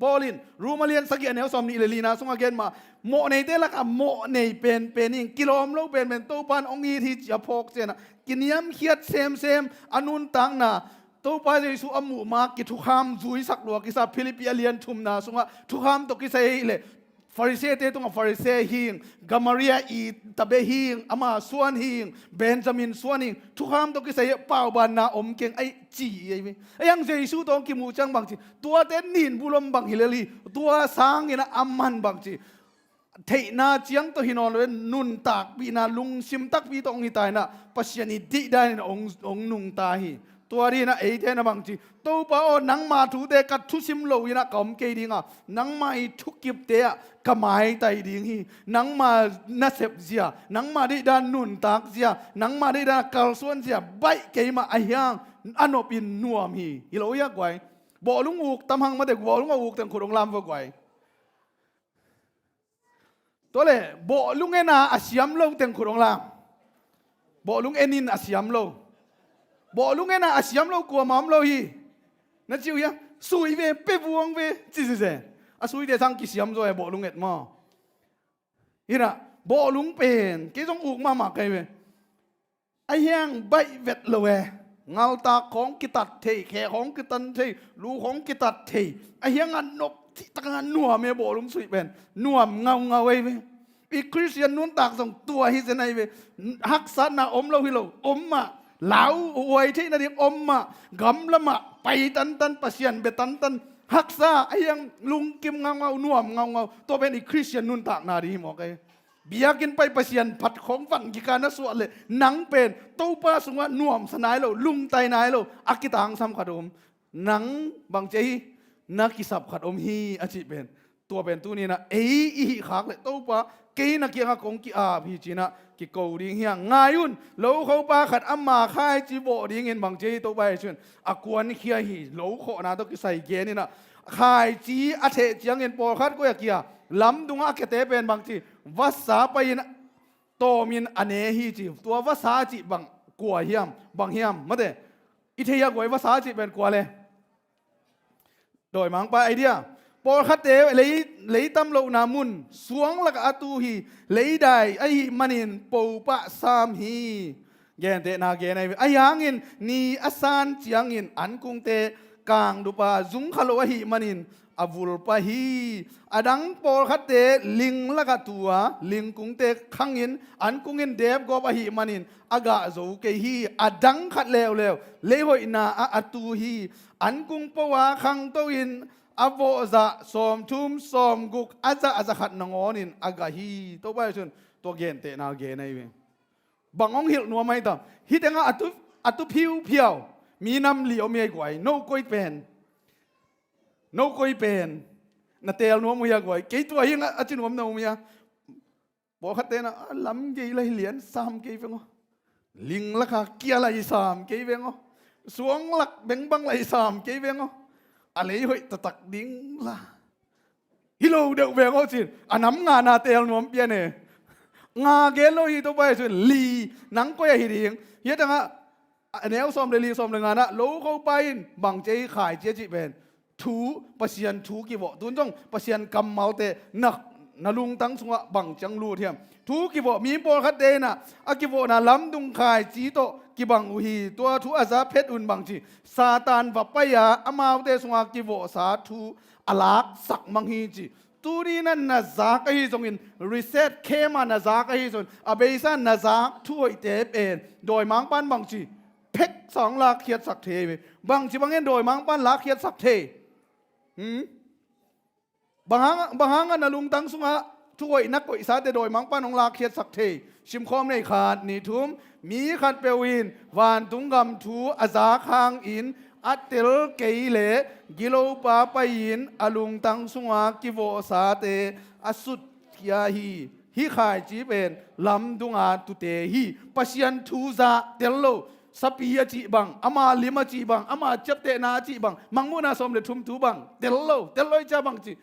Paul in Roma lian sagih a neu sawm nih le lina sungah gen mah, mawhneite lakah mawhnei penpen in, kilawm lo penpen Topa in hong it hi ci a phawk cianah, kiniamkhiat semsem, a nuntakna Topa Jesu a muh ma kithukham zuisak lua kisa, Philippi a lian thumna sungah thukham tawh kisai ahih leh Farisee-te tungah Farisee hing, Gamaliel i tabeh hing, ama suan hing, Benjamin suan hing, thukham tawh kisai ah paubanna om keng ahi ci ahi ve. Ahi hang Jesu tawh hong kimuh ciang bangci, tuate nin bulom bang hi lel hi, tua sangin ah a man bangci, theihna ciang tawh hi nawn lo in, nuntakpihna, lungsim takpi tawh hong hi ta inah, Pasian i deihdan in hong, hong nungta hi. Tua dingin ah eite na bang ci, Topa aw, nangma thute ka thusim lo in ah ka om kei ding a, nangma i thukipte ah ka maitai ding hi. Nangma nasep zia, nangma deihdan nuntak zia, nangma deihdan kalsuan zia baih keimah a hiang a nopin nuam hi. Hi lo hia guai? Bawhlung uk tam hang mate, bawhlung a uk teng khut hong lam va guai. Tua le, bawhlung en a a siam lo teng khut hong lam. Bawhlung en in a siam lo. Bawhlung en a a siam lo kuamah om lo hi. Na ci uh hia? Sui ve, pe vuang ve, ci zize. A suite sang kisiam zaw e bawhlung et maw? Hi na, bawhlung pen kei zong uk mahmah kai ve. A hiang baih vet lo e. Ngaltak khawng kitat thei, khe khawng kitan thei, lu khawng kitat thei. A hiang a nop cihtak a nuam e bawhlung suih pen. Nuam ngaungau ei ve. I Khristian nuntak zong tua hi zen ahi ve. Haksatna om lo hi lo, om mah. Lau huai theih nading om mah. Gamla mah, pai tantan, Pasian bia tantan. Haksa, a hiang lungkim ngaungau, nuam ngaungau. Tua pen i Khristian nuntakna ding hi mawk ei. Biakinn pai Pasian phat khawng van kika na suah leh nang pen Topa sungah nuamsa nai lo, lungtai nai lo, a kitangsam khat om. Nang bang ci hi, na kisap khat om hi a cih pen. Tua pen tuni-in ah ei i hih khak leh Topa kei na kiangah kong ki-ap hi ci-in ah kiko ding hi hang. Ngai un, lokhopa khat ama khaici vawh dingin bang ci hi Topa Jesuh in a kuankhia hi. Lokhawhna tawh kisai gen in ah khaici a theh ciangin pawlkhat koi a kia, lamdungah a kiate pen bang ci, vasa pai-in tawmin a ne hi ci. Tua vasa cih bang kua hiam, bang hiam mate? I thei a guai vasa cih pen kua le? Dawimangpa idea. Pawlkhatte lei, lei tam lohna mun suang lakah a tu hi. Leidai ahih manin popah sam hi. Gentehna gen ahi ve. Ahi hangin ni a san ciangin ankungte kangdupa zungkha lo ahih manin a vulpa hi. A dang pawlkhatte ling lakah tu a, lingkungte khangin ankungin depgawp ahih manin a gah zo kei hi. A dang khat leuleu leihoihna ah a tu hi. Ankung po a khangto in a vawhzah sawmthum sawmguk a zah a zakhat nangawnin a gah hi. Topa Jesuh in tua gentehna gen ahi ve. Bang hong hilh nuam ahi tam? Hih tengah a tu, a tu phiuphiau mi nam li om hi a guai. No koi pen, no koi pen na teel nuam uh hi a guai? Kei tua hi a ci nuam na um hi a. Pawlkhatte na a lam gei lai lian sam kei veng aw. Ling lakha kia lai sam kei veng aw. Suang lak bengbang lai sam kei veng aw. A lei hoih taktak ding la. Hi lo deuh veng aw cin a nam ngana teel nuam pian e. Nga gen lo hi Topa Jesuh in li, nang koi ahi ding? Hih tengah a neu sawm le li, sawm le ngana lokhopa in bang ci hi, khaici a cih pen thu, Pasian thu kivawh. Tun zong Pasian kammalte na, na lungtang sungah bang ciang lut hiam? Thu kivawh. Mi pawlkhatte in ah a kivawhna lamdung khaici tawh kibang uh hi. Tua thu a za phet un bang ci, Satan va pai a amaute sungah kivawhsa thu a laksak mang hi ci. Tuni-in ah na zak ahi zongin, reset camp ah na zak ahi zongin, a beisa na zak thu hoihte pen dawimangpa in bang ci, pheksa hong lakkhiatsak thei ve. Bang ci bangin dawimangpa in lakkhiatsak thei? Hmm? Bang hang, bang hang a na lungtang sungah thu hoih na koihsate dawimangpa in hong lakkhiatsak thei? Simkhawm nei, khat, nih, thum. Mi khatpeuh in vantung gam thu a zak hangin a tel kei leh gilopa pai-in a lungtang sungah kivawhsate a sutkhia hi. Hih khaici pen lamdunga tute hi. Pasian thu zah tel lo, sapi a cih bang, ama lim a cih bang, ama ciaptehna a cih bang, Mangmuhna sawm le thum thu bang tel lo, tel lo i cia bang ci,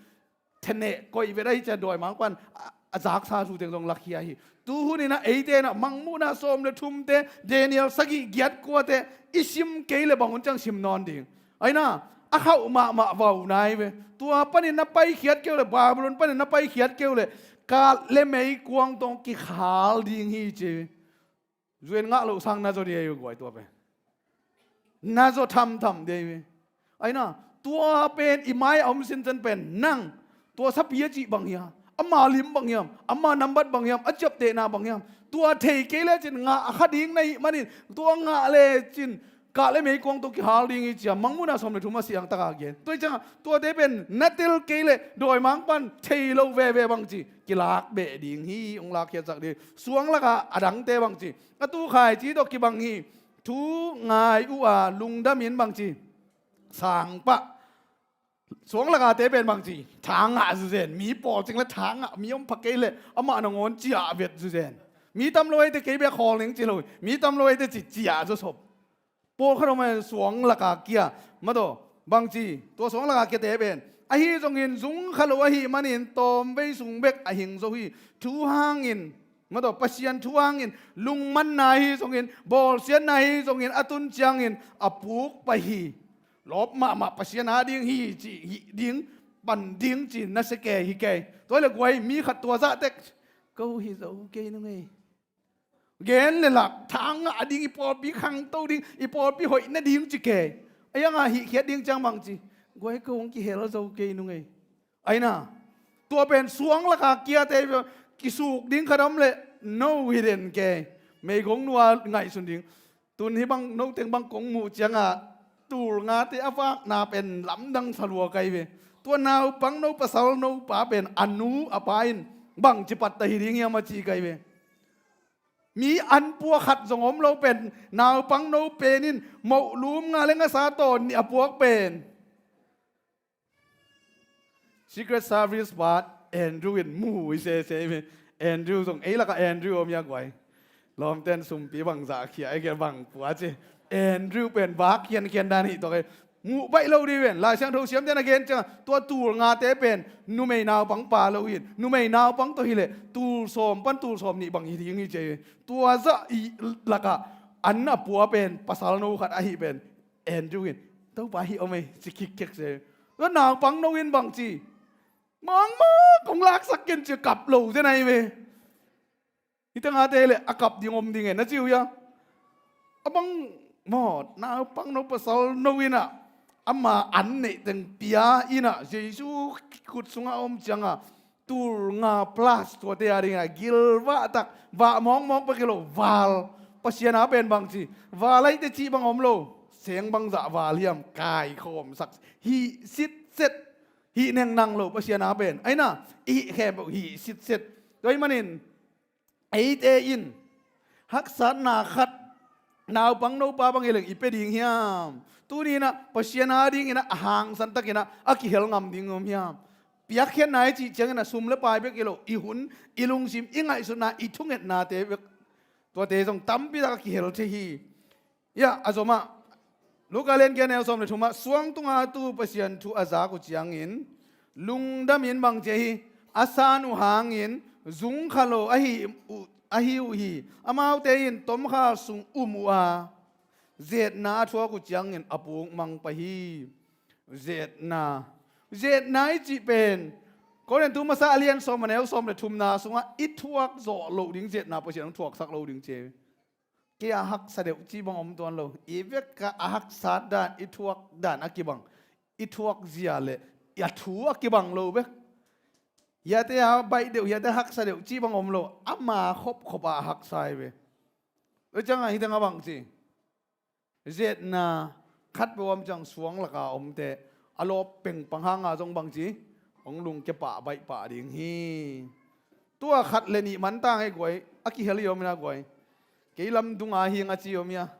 theneh koih vet ahi cia dawimangpa in a, a zaksa thu teng zong lakhia hi. Tu hun in ah eite in ah Mangmuhna sawm le thumte, Daniel sagih giat kuate i sim kei leh bang hun ciang sim nawn ding? Aina, a khauh mahmah vau nai ve. Tua panin na paikhiat kei uh leh, Babylon panin na paikhiat kei uh leh, kat le meikuang tawh kikhal ding hi ci. Zuan ngah loh sang na zaw dih ei uh guai tua pen. Na zaw thamtham dih ei uh. Aina, tua pen i mai a om sinsen pen nang, tua sapi a cih bang hiam, ama lim bang hiam, ama nambat bang hiam, a ciaptehna bang hiam, tua thei kei lecin ngah a kha ding na hih manin, tua ngah lecin kat le meikuang tawh kihal ding hi cia Mangmuhna sawm le thum a siangtaka gen. Tua hi ciangah tuate pen na tel kei leh dawimangpa in thei lo veve bang ci, kilak beh ding hi, hong lakkhiatsak ding. Suang lakah a dangte bang ci, a tu khaici tawh kibang hi. Thu ngai uh a lungdamin bangci, sang pah. Suang lakate pen bangci, tha ngah zuzen. Mi pawl cing le tha ngah, mi om pha kei le amah nangawn ciah vet zuzen. Mi tam lo eite kei bek hawl ning ci lo, mi tam lo eite ci ciah zawsop. Pawlkhat om a, suang laka kia, mataw, bangci, tua suang laka kiate pen ahi zongin zung kha lo ahih manin tawmvei sung bek a hing zo hi. Thu hangin, mataw, Pasian thu hangin lungmanna ahi zongin, bawlsiatna ahi zongin a tun ciangin a puk pah hi. Lawp mahmah Pasian a ding hi ci, hi ding, pan ding ci na sia kei hi kei. Tua le guai mi khat tua zah tek, ko hi zo kei nung ei. Gen le lak, tha ngah ding, i pawlpi khangto ding, i pawlpi hoih nading ci kei. A ianga hih khiat ding ciang bangci, guai ko hong kihel zo kei nung ei. Aina, tua pen suang laka kiate kisuk ding khat om le, no hi den kei. Meigong nua ngaihsun ding. Tun hih bang noteng bang kong muh cianga, tul ngate a vakna pen lamdang salua kai ve. Tua naupang no pasal no pa pen a nu a pa in bangci patta hi ding hiam a ci kai ve. Mi an pua khat zong om lo pen, naupang no pen in moh lum nga le ngasa tawn nih a puak pen. Secret Service pa Andrew in mu i sese ve. Andrew zong ei laka Andrew om ia guai. Lawmten sumpi bangzah khia ei kia bang pua ci. Andrew pen bak khiankhian dan hi tawk ei. Muh baih lo dih ven. Lai Siangtho siamten a gen cianga, tua tul ngate pen numei naupang pa lo hin, numei naupang tawh hileh tul sawm pan tul sawm nih bang hi ding hi ci. Tua zah i laka an a pua pen pasal no khat ahi pen Andrew in, Topa hi om ei, ci khikkhiak se. Tua naupang no in bangci, mangmang kong laksak ken ci kap lo zen ahi ve. Hita ngate le a kap ding om ding e na ci uh ia. A bang maw, naupang no pasal no ina, ama an neih teng pia ina, Jesu khut sunga om cianga tul nga plus tuate a dinga gilvah tak, vah mawngmawng pek hi lo, val. Pasian a pen bangci, val aite cih bang om lo. Seng bangzah val hiam, kaikhawmsak hih sitset. Hih neng nang lo Pasian a pen. Aina, i hih khempeuh hih sitset. Tua ahih manin eite in haksatna khat naupang nopa bang i leng i pia ding hiam? Tuni inah Pasian a ding inah a hangsan tak inah a kihel ngam ding om hiam? Piakkhiatna i cih ciangin a sum le pai bek i lo, i hun, i lungsim, i ngaihsutna, i thungetnate bek, tuate zong tampi tak a kihel thei hi. Ia, a zomah Luka lian giat neu sawm le thumah, suang tunga tu Pasian thu a zak uh ciangin lungdamin bangci ahi, a san uh hangin zungkha lo ahi uh, ahi uh hi. Amaute in tomkhal sung um uh a, zetna a thuak uh ciangin a puk mang pah hi. Zetna, zetna i cih pen Korin thu masa a lian sawm a neu sawm le thumna sungah i thuak zawh loh ding zetna Pasian hong thuaksak lo ding ci. Kei a haksa deuh cih bang om tuan lo. I vek a haksa dan, i thuak dan a kibang, i thuak zia le a thu a kibang lo bek. Hiate a baih deuh, hiate a haksa deuh cih bang om lo. Ama khopkhop a haksa hi ve. Tua ciangah hih tengah bang ci, zetna khat peuh om ciang suang laka omte a lawp pengpang hanga zong bang ci, hong lungkia pah baih pah ding hi. Tua khat le nih man tang ei guai, a kihel i om ina guai. Kei lam dunga hing a ci om ia.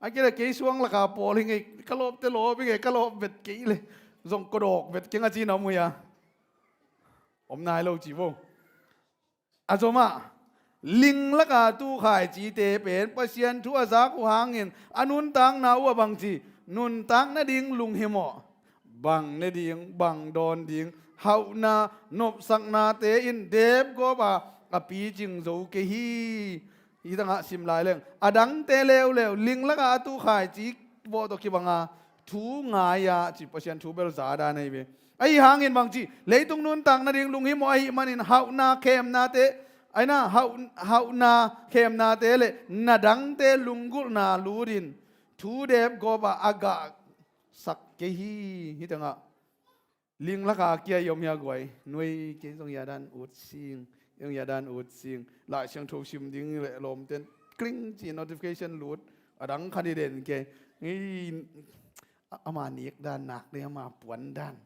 A kei le kei suang laka pawl hing ei, ka lawpte lawp hing ei, ka lawp vet kei le zong kodawk vet keng a ci na om uh ia. Om nai lo ci vo. A zomah, ling laka tu khaicite pen Pasian thu a zak uh hangin a nuntakna uh a bang ci, nuntak nading lunghimawh, bang ne ding, bang dawn ding, hauhna, nopsaknate in depgawp a, a picing zo kei hi. Hih tangah sim lai leng, a dangte leuleu, ling laka a tu khaici vawh tawh kibanga thu ngai-a ci, Pasian thu bel za dan ahi ve. Ahi hangin bang ci, leitung nuntak nading lunghimawh ahih manin hauhna khemnate, aina hauh, hauhna khemnate le na dangte lunggulhna lutin thu depgawp a, a gahsak kei hi. Hih tangah ling laka kia i om hia guai? Nuai, kei zong hia dan ut sing, kei zong hia dan ut sing. Lai Siangtho sim ding le lawmten kling ci notification lut, a dang khan i den kei. Ngei, a, ama nek dan nak ding, ama puan dan.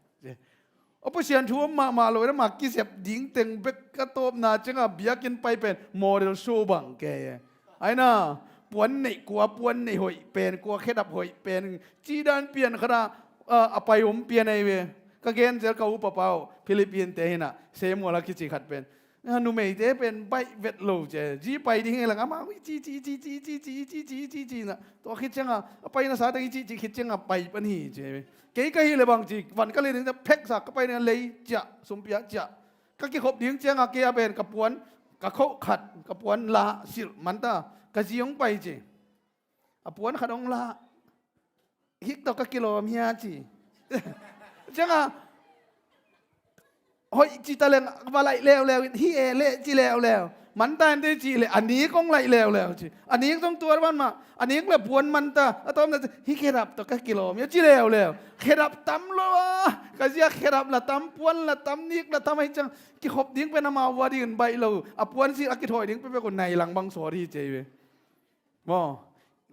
A Pasian thu om mahmah lo, ama kisep ding teng bek a tawpna cianga biakinn pai pen model show bang kei. Aina, Puan neih kua, puan neih hoih pen kua, khedap hoih pen, ci dan pian khat ah, a, a pai om pian ahi ve. Ka gen zel ka upa pa uh, Philippine te hi na, Samuel a kici khat pen. A, numeite pen baih vet lo ci. Zi pai ding hi leng amau i ci, ci, ci, ci na. Tua khit ciang a, a pai na sa teng i ci, ci khit ciang a pai pan hi ci. Kei ka hi le bang ci, van ka le ding phek sa, ka pai ding a lei ciah, sumpi ah ciah. Ka kikhop ding ciang a kei a pen ka puan, ka khoh khat, ka puan la silh man ta, ka zi hong pai ci. A puan khat hong la, hik tawh ka kilawm hia ci. Ciang a, hoih ci ta leng, va laih leuleu in, hi e leh ci leuleu. Man ta in te ci leh, a nik hong laih leuleu ci. A nik zong tuar van mah, a nik le puan man ta, a tawpna ci, hi khedap tawh ka kilawm hia ci leuleu. Khedap tam lo a, ka zia khedap la tam, puan la tam, nik la tam ahi ciang, kikhop ding pen amau va ding in baih lo. A puan silh a kithawi ding pekpek uh nai lang bang sawt hi ci ve. Maw,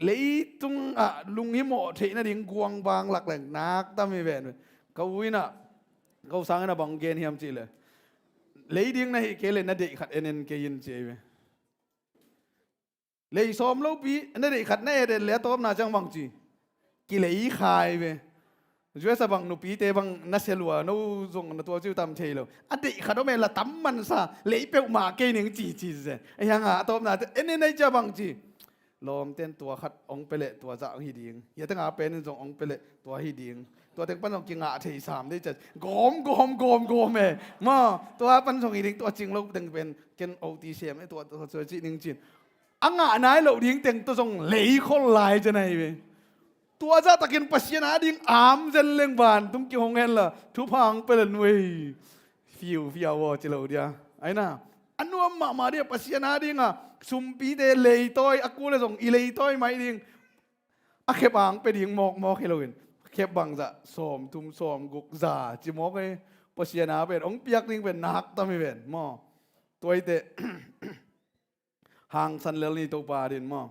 leitung ah lunghimawh theih nading guang bang lak leng nak tam hi ven. Ka u in ah, ka u sang in ah bang gen hiam cih leh, lei ding na hih kei leh na deih khat en en kei in ci hi ve. Lei sawm lopi na deih khat na et et leh a tawpna ciang bang ci, kilei khai ve. U S a bang nupite bang na sia lua, no zong na tua ciu tam thei lo. A deih khat om e la tam mansa, lei peuhmah kei ning ci ci zen. A hiang a, a tawpna te, en en ai cia bang ci. Lawmten tua khat ong pia leh tua zah ong hi ding. Hia teng a pen in zong ong pia leh tua hi ding. Tua teng pan zong kingah thei sam dei cia. Gawm, gawm, gawm, gawm e. Ma, tua pan zong hi ding, tua cing lo teng pen ken O T sem e, tua, tua, tua cih ning cin. A ngah nai loh ding teng tua zong lei khol lai cia nai ve. Tua zah takin Pasian a ding am zen leng vantung kihong hen la, thupha ang pia le nuai. Fiu, fiau aw ci lo dia. Aina, a nuam mahmah dia Pasian a ding a, sumpite leitawi, a kul le zong i leitawi mai ding. A khep ang pia ding mawkmawk hi loin. Khep bang zah, sawm thum, sawm guk, za, ci mawk e. Pasian a pen, ong piak ding pen, nak tam hi pen, maw. Tuaite, hangsan lel ni Topa din maw.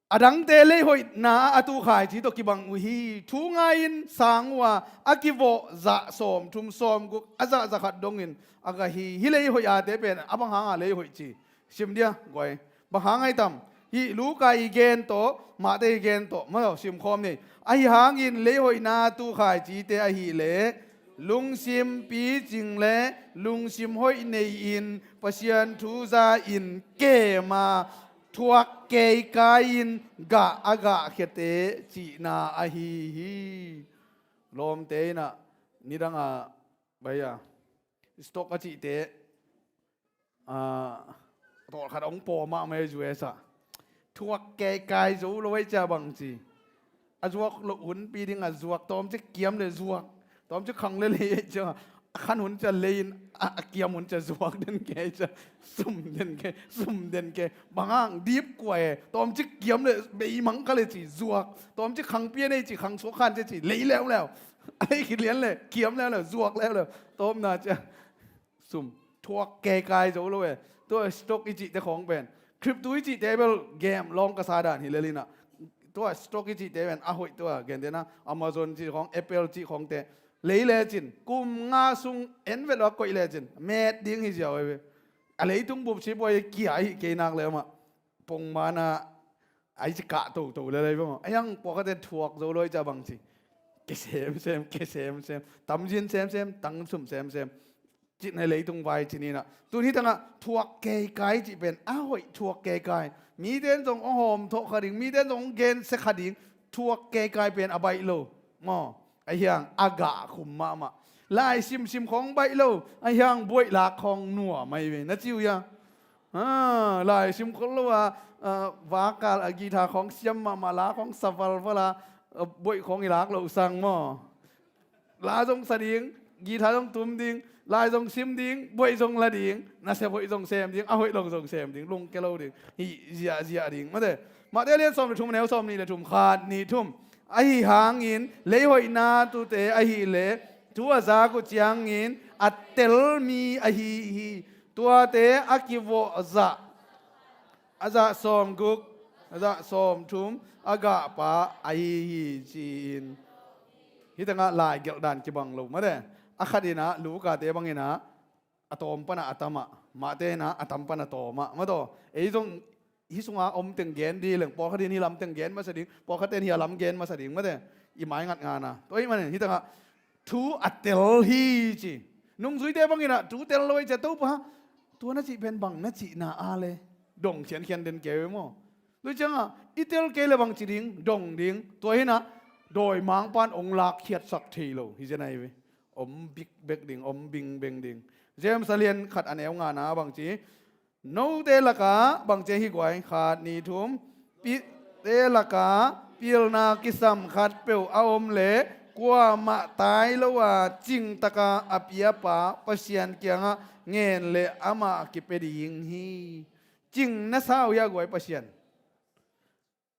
A dangte leihoihna a tukhaici tawh kibang uh hi. Thu ngai-in sang uh a, a kivawh zah sawm thum sawm guk a zah za khat dongin a gah hi. Hih leihoih ate pen a bang hanga leihoih ci? Sim dia guai. Bang hang ai tam? Hih Luka i gen tawh, Mate i gen tawh, maw, sim khawm ni. Ahi hangin leihoihna a tukhaicite ahih leh lungsim picing le lungsim hoih nei-in Pasian thu za-in kem a, thuak keikai-in gah a gahkhiate cihna ahi hi. Lawmte in ah nidang a, bai a, stock a cihte, ah, tawlkhat hong pawm mahmah e U S ah. Thuak keikai zo lo ei cia bang ci. A zuak loh hunpi ding a zuak, tawmcik kiam le zuak. Tawmcik khang le lei ei cia. A khan hun cia lei in, a, a kiam hun cia zuak den kei cia. Sum den kei, sum den kei. Bang hang dip kua e. Tawmcik kiam le beimang ka le ci zuak. Tawmcik khang pian ei ci, khang suak khan cia ci. Lei leuleu. A lei khit lian le, kiam leuleu, zuak leuleu. Tawmna cia. Sum thuak keikai zo lo e. Tua stock i cihte khawng pen, crypto i cihte bel game lawng ka sa dan hi lel in ah. Tua stock i cihte pen a hoih tua, gentehna Amazon cih khawng, Apple cih khawngte lei lecin kum nga sung en vet lo a koih lecin met ding hi ziau e. A leitung bup sip uh a kia ahi kei nak le mah. Pongmana ai ci kah toto le lei bang. A hiang pawlkhatte thuak zo lo ei cia bang ci. Ke semsem, ke semsem. Tamzin semsem, tang sum semsem. Cih na leitung vai ci ni na. Tun hi tangah thuak keikai cih pen a hoih thuak keikai. Mite in zong hong hawm thawh kha ding, mite in zong hong gensia kha ding. Thuak keikai pen a baih lo. Maw, a hiang a gah khum mahmah. Lai simsim khawng baih lo, a hiang buaih lak khawng nuam ahi ve. Na ci uh hia? Ha, lai sim khol lo a, a, vakal a guitar khawng siam mahmah, la khawng sa valval a, a, buaih khawng i lak loh sang maw. La zong sa ding, guitar zong tum ding, lai zong sim ding, buaih zong la ding, nasia hoih zong sem ding, a hoih lo zong sem ding, lungke lo ding, hih ziahziah ding. Mate, Mate lian sawm le thum, neu sawm nih le thum, khat nih thum. Ahi hangin, leihoihna tute ahih leh, thu a zak uh ciangin, a tel mi ahi hi. Tuate a kivawh zah, a zah sawm guk, a zah sawm thum, a gahpa ahi hi ci-in. Hi tangah lai gelh dan kibang lo mate. A khat in ah, Luka te bang in ah, a tawm pan ah a tam ah, Mate in ah a tam pan a tawm ah. Mate, ei zong hih sunga om teng gen ding leng, pawlkhat in hih lam teng gen masa ding, pawlkhat in hih a lam gen masa ding mate. I mai ngat ngana. Tua ahih manin hih tengah thu a tel hi ci. Nungzuite bangin ah thu tel lo ahih ciang Topa, tua na cih pen bang na cihna a le dong khiankhian den kei ve maw? Tua ciangah i tel kei le bang ci ding, dong ding. Tua hinah dawimangpa'n ong lakkhiatsak thei lo hi zen ahi ve. Om bikbek ding, om bingbeng ding. James a lian khat a neu ngana bang ci, note lakah bang ci hi guai, khat, nih, thum, pi-, te lakah pilna kisam khatpeuh a om leh kuamah tai lo a cingtaka a piapa Pasian kiangah ngen leh amah kipia ding hi. Cing na sa uh hia guai Pasian?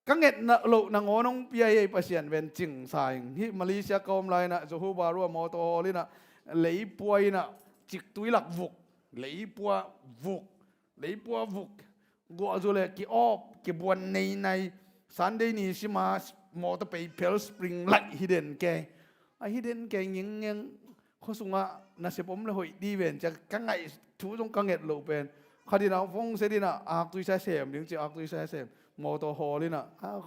Ka nget na, loh nangawn hong pia hi ei Pasian ven cing sa ing. Hih Malaysia ka om lai inah Johor Bahru ah mawtaw hawl inah leipua inah ciktui lak vuk. Leipua vuk. Leipua vuk. Guah zu le ki-awp kibuan neinai. Sunday ni sima mawtaw pei phel spring light hi den kei. A hi den kei ngengngeng. Khua sungah nasep om le hoih dih ven cia ka ngaih thu zong ka nget loh pen. Khat inah vong set inah aktui sa sem ding ci, aktui sa sem. Mawtaw hawl inah. A,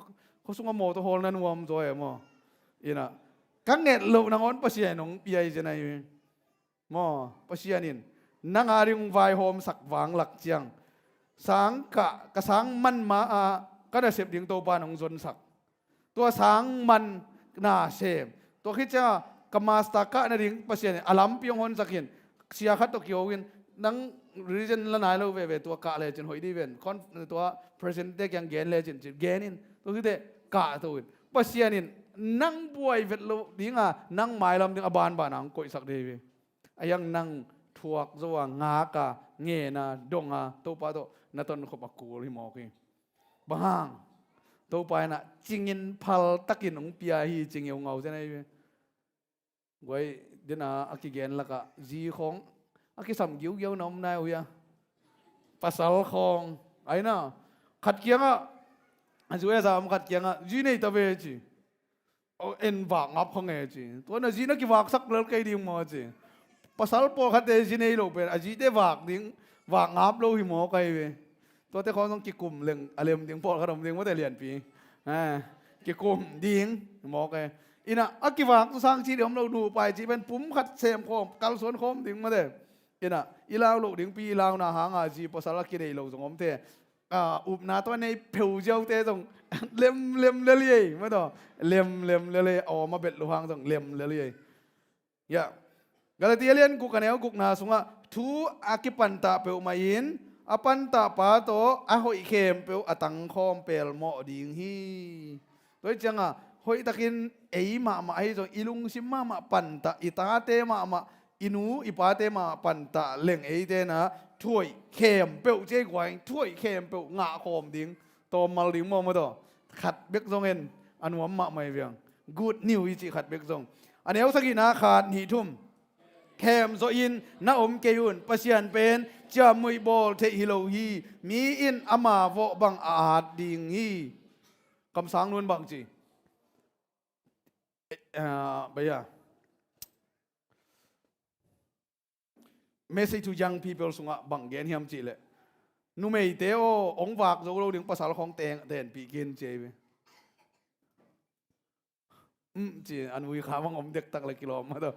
khua sungah mawtaw hawl na nuam zaw e maw? Inah ka nget loh nangawn Pasian in hong pia hi zen ahi. Maw, Pasian in nang a ding hong vaihawmsak vanglak ciang sang kah, ka sang man ma-ah ka nasep ding Topa in hong zonsak. Tua sang man na sem. Tua khit ciangah ka master kah nading Pasian in a lampi hong honsak in. Sia khat tawh kiho in, nang religion la nai lo veve, tua kah lecin hoih dih ven. Kon, tua president te kiang gen lecin, ci gen in. Tua khit teh kah to in. Pasian in nang buai vet loh dinga, nang mailam ding a banban a hong koihsak dih hi ve. A hiang nang thuak zo a, ngak a, ngen a, dong a, Topa tawh na tonkhop a kul hi mawk hi. Bang hang? Topa inah cingin phaltakin hong pia hi, cing i hong ngau zen ahi ve. Guai dena a kigen lakah zi khawng a kisam giugiau na om nai uh hia? Pasal khawng. Aina khat kiangah, a zu e za om khat kiangah zi nei ta ve ci. En vak ngap kha nge ci. Tua na zi na kivaksak lel kei ding maw ci. Pasal pawlkhatte zi nei lo pen a zite vak ding, vak ngap lo hi mawk ahi ve. Tuate khawng zong kikum leng a lem ding pawlkhat om ding mawte lianpi. Kikum ding mawk e. Inah a kivak tu sang ci ding om lo, nupai ci pen pum khat sem khawm, kalsuan khawm ding mawte. Inah i lau loh dingpi i launa hanga zi pasal a kinei lo zong om te. Upna tawh a nei pheuziaute zong lemlem lel ei, mataw, lemlem lel ei, a om a bet luhang zong lemlel ei. Ya. Galatia lian guk a neu gukna sungah thu a kipantah peuhmah in a pantah pa tawh a hoih khempeuh a tangkhawm pelmawh ding hi. Tua hi cianga hoihtakin ei mahmah ahi zong i lungsim mahmah pantah, i tate mahmah, i nu i pate mahmah pantah leng eite na thuaih khempeuh ci ei guai, thuaih khempeuh ngahkhawm ding, tawmmal ding maw, mataw. Khat bek zong en a nuam mahmah hi viang. Good news i cih khat bek zong. A neu sagihna khat nih thum. Khemzawhin na om kei un, Pasian pen ciamnuih bawl theih hi lo hi. Mi in ama vawh bang a at ding hi. Kamsang nun bang ci. Eh, ah, baya. Message to young people sungah bang gen hiam cihleh, numeite aw, hong vak zo lo ding pasal khawng teng tenpih kin ci ei ve. Um, ci an ui kha bang om dektak le kilawm mataw.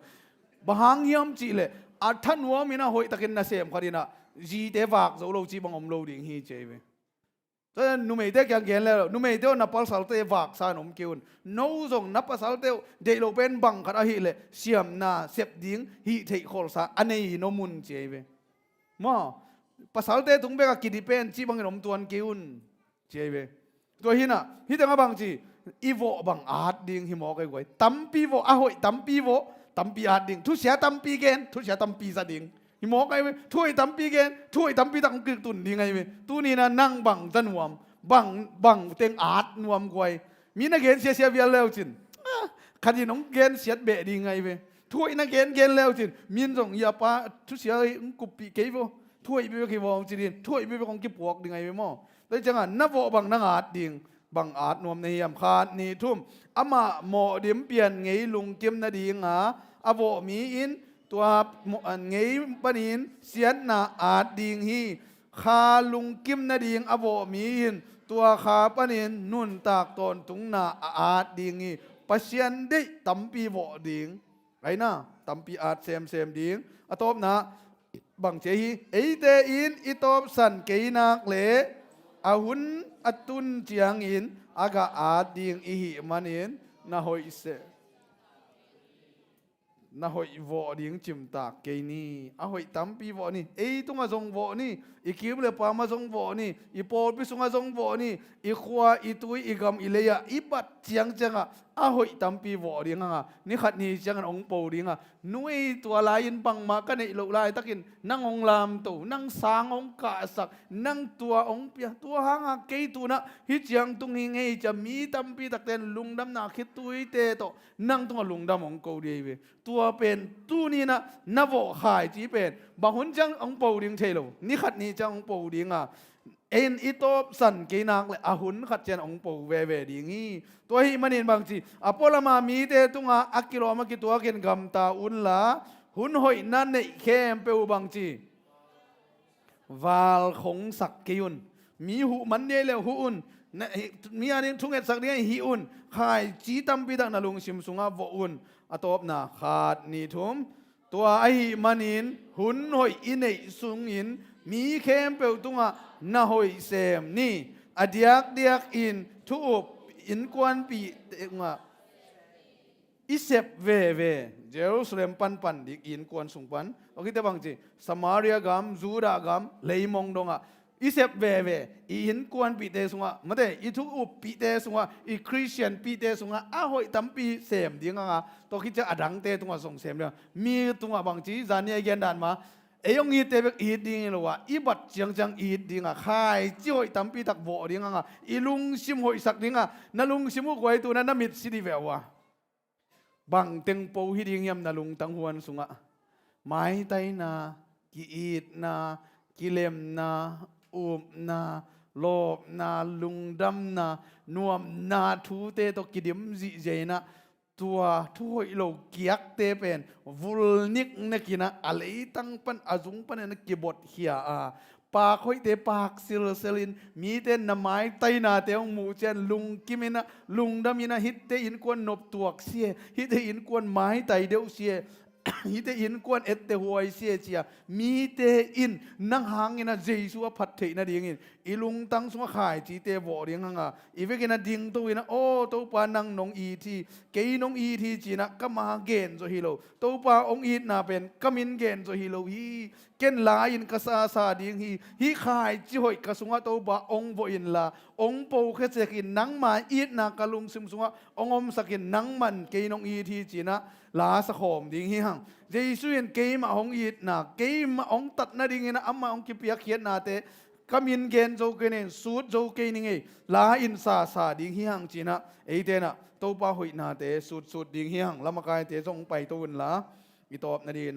Bang hang hiam cihleh a thanuam inah hoihtakin nasem khat inah zite vak zo lo ci bang om lo ding hi ci ei ve. Tua numeite kiang gen le lo, numeite aw, na pasalte vaksa in om kei un. No zong na pasalte uh deih lo pen bang khat ahileh siamna sep ding hih theih kholsa a nei in om un ci ei ve. Maw, pasalte tung bek a kidi pen ci bangin om tuan kei un ci ei ve. Tua hinah hih tengah bang ci, i vawh bang at ding hi mawk ei guai. Tampi vawh, a hoih tampi vawh, tampi at ding. Thusia tampi gen, thusia tampi za ding. Hi mawk ahi ve. Thuaih tampi gen, thuaih tampi tak hong kiktun ding ahi ve. Tuni na nang bang za nuam, bang, bang teng at nuam guai. Mi na gen siasia vial leucin, ah, khat in hong gen siat beh ding ahi ve. Thuaih na gen gen leucin, min zong i a pa thusia hong kuppih kei vo. Thuaih bebek hi vo hong ci ding, thuaih bebek hong kipuak ding ahi ve maw. Tua hi ciangah na vawh bang nang at ding. Bang at nuam na hiam? Khat, nih, thum. Amah mawhdim pian ngei lungkim nadinga a vawh mi in tua ngei panin siatna at ding hi. kha lungkim nading a vawh mi in tua kha panin nuntak tawntungna a at ding hi. Pasian deih tampi vawh ding. Aina, tampi at semsem ding. A tawpna, bang ci hi, eite in i tawpsan kei nak le a hun a tun ciangin a gah at ding i hih manin na hoih se, na hoih vawh ding cimtak kei ni. A hoih tampi vawh ni. Ei tungah zong vawh ni. I kim le pam ah zong vawh ni. I pawlpi sungah zong vawh ni. I khua, i tui, i gam, i lei ah i bat ciangciang ah a hoih tampi vawh ding hang a, ni khat ni ciangin hong po ding a, nuai, tua lai-in bangmah ka neih loh laitakin nang hong lamto, nang sang hong kahsak, nang tua hong pia, tua hang a kei tu-in ah hih ciang tung hi ing ei ci-a mi tampi takte in lungdamna khituite tawh nang tungah lungdam hong ko ding hi ve. Tua pen tuni-in ah na vawh khaici pen bang hun ciang hong po ding thei lo, ni khat ni ciang hong po ding a, ei in i tawpsan kei nak le a hun khat ciang hong po veve ding hi. Tua ahih manin bang ci, a pualam a mite tungah a kilawm a kituakin gamta unla, hun hoih na neih khempeuh bang ci, valkhongsak kei un. Mi huh man ding le huh un. Na, hi, mi a ding thungetsak ding hih un. Khaici tampi tak na lungsim sungah vawh un. A tawpna, khat, nih, thum. Tua ahih manin hun hoih i neih sungin mi khempeuh tungah na hoih sem ni. A diakdiakin thu-up innkuanpihte tungah i sep veve. Jerusalem panpan dik i innkuan sung pan, tua khit teh bang ci, Samaria gam, Judah gam, leimong dongah i sep veve, i innkuanpihte sungah, mate, i thu-uppihte sungah, i Khristianpihte sungah a hoih tampi sem ding hang a, tua khit ciang a dangte tungah zong sem ding. Mi tungah bang ci, zan ni a i gen dan mah, ei hong itte bek it ding hi lo a, i bat ciangciang it ding a, khaici hoih tampi tak vawh ding hang a, i lungsim hoihsak ding a, na lungsim uh kua hi, tu-in ah na mit si dih ve uh a. Bang teng po hi ding hiam na lungtang huan sungah? Maitaina, ki-itna, kilemna, upna, lawpna, lungdamna, nuamna thute tawh kidim zihziah in ah, tua thu hoih lo kiakte pen vul niknek in ah, a leitang pan, a zung panin ah kibotkhia a, pak hoihte pak silsel in, mite na maitainate hong muh ciang lungkim in ah, lungdam in ah, hihte innkuan noptuak si e, hihte innkuan maitai deuh si e, hihte innkuan etteh huai si e, ci-a mite in nang hangin ah Jesu a phat theih nadingin i lungtang sungah khaicite vawh ding hang a, i vekin ah dingto in ah, aw Topa, nang nong it hi, kei nong it hi, ci-in ah ka ma gen zaw hi lo. Topa, hong itna pen ka min gen zaw hi lo hi. Ken la-in ka sasa ding hi. Hih khaici hoih ka sungah Topa hong vawh inla, hong pokhia sek in, nangma itna ka lungsim sungah hong omsak in, nangman kei nong it hi, ci-in ah la sakhawm ding hi hang. Jesu in keimah hong itna, keimah hong tat nadingin ah amah hong kipiakkhiatnate ka min gen zo kei ning, sut zo kei ning ei, la-in sasa ding hi hang, ci-in ah eite in ah Topa hoihnate sutsut ding hi hang. Lamakaite zong paito unla, i tawp nadingin